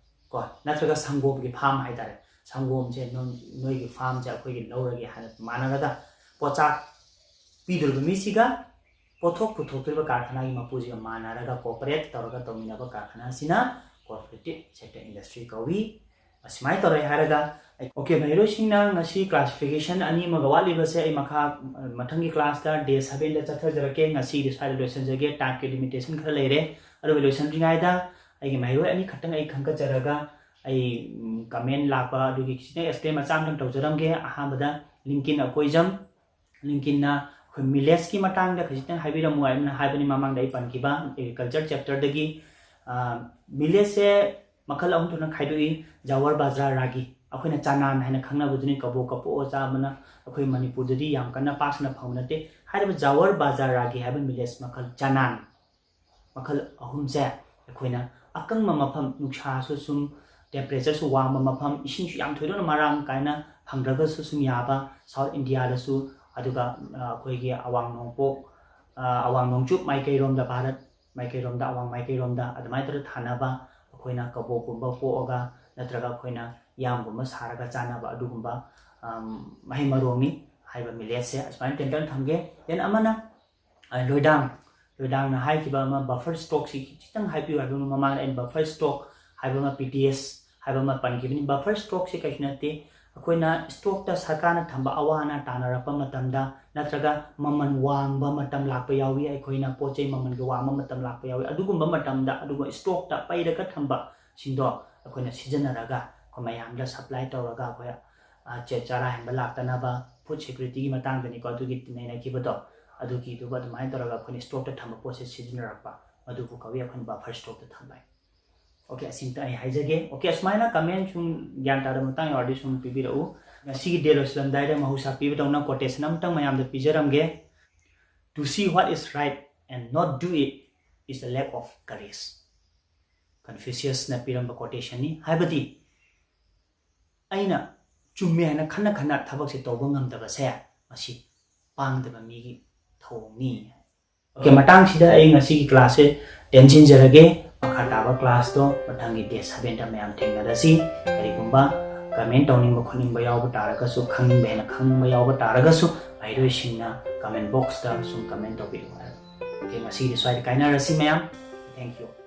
ꯀꯣ, ꯅꯠꯇ꯭ꯔꯒ ꯁꯪꯒꯣꯝꯒꯤ ꯐꯥꯔꯝ ꯍꯥꯏꯇꯥꯔꯦ, ꯁꯪꯒꯣꯝꯁꯦ ꯅꯪ, ꯅꯣꯏꯒꯤ ꯐꯥꯔꯝꯁꯦ ꯑꯩꯈꯣꯏꯒꯤ ꯂꯧꯔꯒꯦ ꯍꯥꯏꯅ ꯃꯥꯟꯅꯔꯒ ꯄꯣꯠꯆꯥꯛ ꯄꯤꯗꯣꯔꯤꯕ ꯃꯤꯁꯤꯒ ꯄꯣꯠꯊꯣꯛ ꯄꯨꯊꯣꯛꯇꯣꯔꯤꯕ ꯀꯥꯔꯈꯥꯅꯥꯒꯤ ꯃꯄꯨꯁꯤꯒ ꯃꯥꯟꯅꯔꯒ ꯀꯣꯑꯣꯄꯔꯦꯠ ꯇꯧꯔꯒ ꯇꯧꯃꯤꯟꯅꯕ ꯀꯥꯔꯈꯥꯅꯥꯁꯤꯅ ꯀꯣꯑꯣꯄꯔꯦꯇꯤꯞ ꯁꯦꯛꯇꯔ ꯏꯟꯗꯁꯇ꯭ꯔꯤ ꯀꯧꯏ꯫ ꯑꯁꯨꯃꯥꯏꯅ ꯇꯧꯔꯦ ꯍꯥꯏꯔꯒ ꯑꯩ, ꯑꯣꯀꯦ, ꯃꯍꯩꯔꯣꯏꯁꯤꯡꯅ ꯉꯁꯤ ꯀ꯭ꯂꯥꯁꯤꯐꯤꯀꯦꯁꯟ ꯑꯅꯤ ꯑꯃꯒ ꯋꯥꯠꯂꯤꯕꯁꯦ ꯑꯩ ꯃꯈꯥ, ꯃꯊꯪꯒꯤ ꯀ꯭ꯂꯥꯁꯇ ꯗꯦ ꯁꯚꯦꯟꯗ ꯆꯠꯊꯖꯔꯛꯀꯦ꯫ ꯉꯁꯤꯒꯤꯗꯤ ꯁ꯭ꯋꯥꯏꯗ ꯂꯣꯏꯁꯤꯟꯖꯒꯦ꯫ ꯇꯥꯏꯝꯒꯤ ꯂꯤꯃꯤꯇꯦꯁꯟ ꯈꯔ ꯂꯩꯔꯦ꯫ ꯑꯗꯨꯒ ꯂꯣꯏꯁꯤꯟꯗ꯭ꯔꯤꯉꯩꯗ ꯑꯩꯒꯤ ꯃꯍꯩꯔꯣꯏ ꯑꯅꯤꯈꯛꯇꯪ ꯑꯩ ꯈꯟꯒꯠꯆꯔꯒ ꯑꯩ, ꯎꯝ, ꯀꯃꯦꯟ ꯂꯥꯛꯄ ꯑꯗꯨꯒꯤ ꯈꯤꯇꯪ ꯑꯦꯛꯁꯄ꯭ꯂꯦꯟ ꯃꯆꯥ ꯑꯃꯇꯪ ꯇꯧꯖꯔꯝꯒꯦ꯫ ꯑꯍꯥꯟꯕꯗ ꯂꯤꯡꯀꯤꯟ ꯑꯀꯣꯏꯖꯝ, ꯂꯤꯡꯀꯤꯟꯅ ꯑꯩꯈꯣꯏ ꯃꯤꯂꯦꯠꯁꯀꯤ ꯃꯇꯥꯡꯗ ꯈꯖꯤꯛꯇꯪ ꯍꯥꯏꯕꯤꯔꯝꯃꯨ ꯍꯥꯏꯅ ꯍꯥꯏꯕꯅꯤ ꯃꯃꯥꯡꯗ ꯑꯩ ꯄꯟꯈꯤꯕ ꯑꯦꯒ꯭ꯔꯤꯀꯜꯆꯔ ꯆꯦꯞꯇꯔꯗꯒꯤ꯫ ꯃꯤꯂꯦꯠꯁꯦ ꯃꯈꯜ ꯑꯍꯨꯝ ꯊꯣꯛꯅ ꯈꯥꯏꯗꯣꯛꯏ꯫ ꯖꯋꯥꯔ, ꯕꯥꯖ꯭ꯔꯥ, ꯔꯥꯒꯤ, ꯑꯩꯈꯣꯏꯅ ꯆꯅꯥꯟ ꯍꯥꯏꯅ ꯈꯪꯅꯕꯗꯨꯅꯤ꯫ ꯀꯕꯣꯛꯀ ꯄꯣꯛꯑ ꯆꯥꯕꯅ ꯑꯩꯈꯣꯏ ꯃꯅꯤꯄꯨꯔꯗꯗꯤ ꯌꯥꯝ ꯀꯟꯅ ꯄꯥꯛ ꯁꯟꯅ ꯐꯪꯕ ꯅꯠꯇꯦ꯫ ꯍꯥꯏꯔꯤꯕ ꯖꯋꯥꯔ, ꯕꯥꯖ꯭ꯔꯥ, ꯔꯥꯒꯤ ꯍꯥꯏꯕ ꯃꯤꯂꯦꯠꯁ ꯃꯈꯜ, ꯆꯅꯥꯟ ꯃꯈꯜ ꯑꯍꯨꯝꯁꯦ ꯑꯩꯈꯣꯏꯅ ꯑꯀꯪꯕ ꯃꯐꯝ, ꯅꯨꯡꯁꯥꯁꯨ ꯁꯨꯝ, temperatureꯁꯨ ꯋꯥꯡꯕ ꯃꯐꯝ, ꯏꯁꯤꯡꯁꯨ ꯌꯥꯝ ꯊꯣꯏꯗꯣꯛꯅ ꯃꯔꯥꯡ ꯀꯥꯏꯅ ꯐꯪꯗ꯭ꯔꯒꯁꯨ ꯁꯨꯝ ꯌꯥꯕ South Indiaꯗꯁꯨ, ꯑꯗꯨꯒ ꯑ, ꯑꯩꯈꯣꯏꯒꯤ ꯑꯋꯥꯡ ꯅꯣꯡꯄꯣꯛ, ꯑ, ꯑꯋꯥꯡ ꯅꯣꯡꯆꯨꯞ ꯃꯥꯏꯀꯩꯔꯣꯝꯗ, ꯚꯥꯔꯠ ꯃꯥꯏꯀꯩꯔꯣꯝꯗ, ꯑꯋꯥꯡ ꯃꯥꯏꯀꯩꯔꯣꯝꯗ ꯑꯗꯨꯃꯥꯏꯅ ꯇꯧꯔꯒ ꯊꯥꯅꯕ, ꯑꯩꯈꯣꯏꯅ ꯀꯕꯣꯛꯀꯨꯝꯕ ꯄꯣꯛꯑꯒ ꯅꯠꯇ꯭ꯔꯒ ꯑꯩꯈꯣꯏꯅ ꯌꯥꯝꯒꯨꯝꯕ ꯁꯥꯔꯒ ꯆꯥꯅꯕ ꯑꯗꯨꯒꯨꯝꯕ, ꯑꯝ, ꯃꯍꯩ ꯃꯔꯣꯡꯅꯤ ꯍꯥꯏꯕ ꯃꯤꯂꯦꯠꯁꯦ꯫ ꯑꯁꯨꯃꯥꯏꯅ ꯇꯦꯟꯇꯅ ꯊꯝꯒꯦ꯫ Then ꯑꯃꯅ, ꯑ, ꯂꯣꯏꯗꯥꯡ, ꯂꯣꯏꯗꯥꯡꯅ ꯍꯥꯏꯈꯤꯕ ꯑꯃ, buffer stockꯁꯤ ꯈꯤꯇꯪ ꯍꯥꯏꯕꯤꯌꯨ ꯍꯥꯏꯕ ꯑꯃ, ꯃꯃꯥꯡꯗ ꯑꯩꯅ buffer stock ꯍꯥꯏꯕ ꯑꯃ, ꯄꯤ ꯗꯤ ꯑꯦꯁ ꯍꯥꯏꯕ ꯑꯃ ꯄꯟꯈꯤꯕꯅꯤ꯫ Buffer stockꯁꯤ ꯀꯩꯁꯨ ꯅꯠꯇꯦ, ꯑꯩꯈꯣꯏꯅ stockꯇ ꯁꯔꯀꯥꯔꯅ ꯊꯝꯕ ꯑꯋꯥ ꯑꯅꯥ ꯇꯥꯅꯔꯛꯄ ꯃꯇꯝꯗ ꯅꯠꯇ꯭ꯔꯒ ꯃꯃꯜ ꯋꯥꯡꯕ ꯃꯇꯝ ꯂꯥꯛꯄ ꯌꯥꯎꯏ, ꯑꯩꯈꯣꯏꯅ ꯄꯣꯠ ꯆꯩ ꯃꯃꯜꯒꯤ ꯋꯥꯡꯕ ꯃꯇꯝ ꯂꯥꯛꯄ ꯌꯥꯎꯏ, ꯑꯗꯨꯒꯨꯝꯕ ꯃꯇꯝꯗ, ꯑꯗꯨꯒ stockꯇ ꯄꯩꯔꯒ ꯊꯝꯕꯁꯤꯡꯗꯣ ꯑꯩꯈꯣꯏꯅ ꯁꯤꯖꯤꯟꯅꯔꯒ ꯑꯩꯈꯣꯏ ꯃꯌꯥꯝꯗ supply ꯇꯧꯔꯒ ꯑꯩꯈꯣꯏ, ꯑ, ꯆꯦ-, ꯆꯔꯥ ꯍꯦꯟꯕ ꯂꯥꯛꯇꯅꯕ, food securityꯒꯤ ꯃꯇꯥꯡꯗꯅꯤꯀꯣ ꯑꯗꯨꯒꯤ ꯅꯩꯅꯈꯤꯕꯗꯣ, ꯑꯗꯨꯒꯤꯗꯨꯒ ꯑꯗꯨꯃꯥꯏꯅ ꯇꯧꯔꯒ ꯑꯩꯈꯣꯏꯅ stockꯇ ꯊꯝꯕ ꯄꯣꯠꯁꯦ ꯁꯤꯖꯤꯟꯅꯔꯛꯄ, ꯃꯗꯨꯕꯨ ꯀꯧꯏ ꯑꯩꯈꯣꯏꯅ buffer stockꯇ ꯊꯝꯕ꯫ Okay, ꯑꯁꯤꯝꯇ ꯑꯩ ꯍꯥꯏꯖꯒꯦ꯫ Okay, ꯑꯁꯨꯃꯥꯏꯅ comment ꯁꯨꯝ ꯒ꯭ꯌꯥꯟ ꯇꯥꯗꯕ ꯃꯇꯥꯡ ꯌꯥꯎꯔꯗꯤ ꯁꯨꯝ ꯄꯤꯕꯤꯔꯛꯎ꯫ ꯉꯁꯤꯒꯤ day ꯂꯣꯏꯁꯤꯜꯂꯝꯗꯥꯏꯗ ꯃꯍꯧꯁꯥ ꯄꯤꯕꯗꯧꯅ quotation ꯑꯃꯇꯪ ꯃꯌꯥꯝꯗ ꯄꯤꯖꯔꯝꯒꯦ꯫ "To see what is right and not do it is a lack of courage." Confuciusꯅ ꯄꯤꯔꯝꯕ quotationꯅꯤ꯫ ꯍꯥꯏꯕꯗꯤ, ꯑꯩꯅ ꯆꯨꯝꯃꯦ ꯍꯥꯏꯅ ꯈꯟꯅ ꯈꯟꯅ ꯊꯕꯛꯁꯦ ꯇꯧꯕ ꯉꯝꯗꯕꯁꯦ, ꯃꯁꯤ ꯄꯥꯡꯗꯕ ꯃꯤꯒꯤ ꯊꯧꯑꯣꯡꯅꯤ꯫ Okay, ꯃꯇꯥꯡꯁꯤꯗ ꯑꯩ ꯉꯁꯤꯒꯤ classꯁꯦ ꯇꯦꯟꯁꯤꯟꯖꯔꯒꯦ꯫ ꯃꯈꯥ ꯇꯥꯕ classꯇꯣ ꯃꯊꯪꯒꯤ day sevenꯇ ꯃꯌꯥꯝ ꯊꯦꯡꯅꯔꯁꯤ꯫ ꯀꯔꯤꯒꯨꯝꯕ comment ꯇꯧꯅꯤꯡꯕ ꯈꯣꯠꯅꯤꯡꯕ ꯌꯥꯎꯕ ꯇꯥꯔꯒꯁꯨ, ꯈꯪꯅꯤꯡꯕ, ꯍꯦꯟꯅ ꯈꯪꯅꯤꯡꯕ ꯌꯥꯎꯕ ꯇꯥꯔꯒꯁꯨ, ꯃꯍꯩꯔꯣꯏꯁꯤꯡꯅ comment boxꯇ ꯁꯨꯝ comment ꯇꯧꯕꯤꯔꯛꯑꯣ ꯍꯥꯏꯕ꯫ Okay, ꯉꯁꯤꯒꯤꯗꯤ ꯁ꯭ꯋꯥꯏꯗ ꯀꯥꯏꯅꯔꯁꯤ ꯃꯌꯥꯝ꯫ Thank you.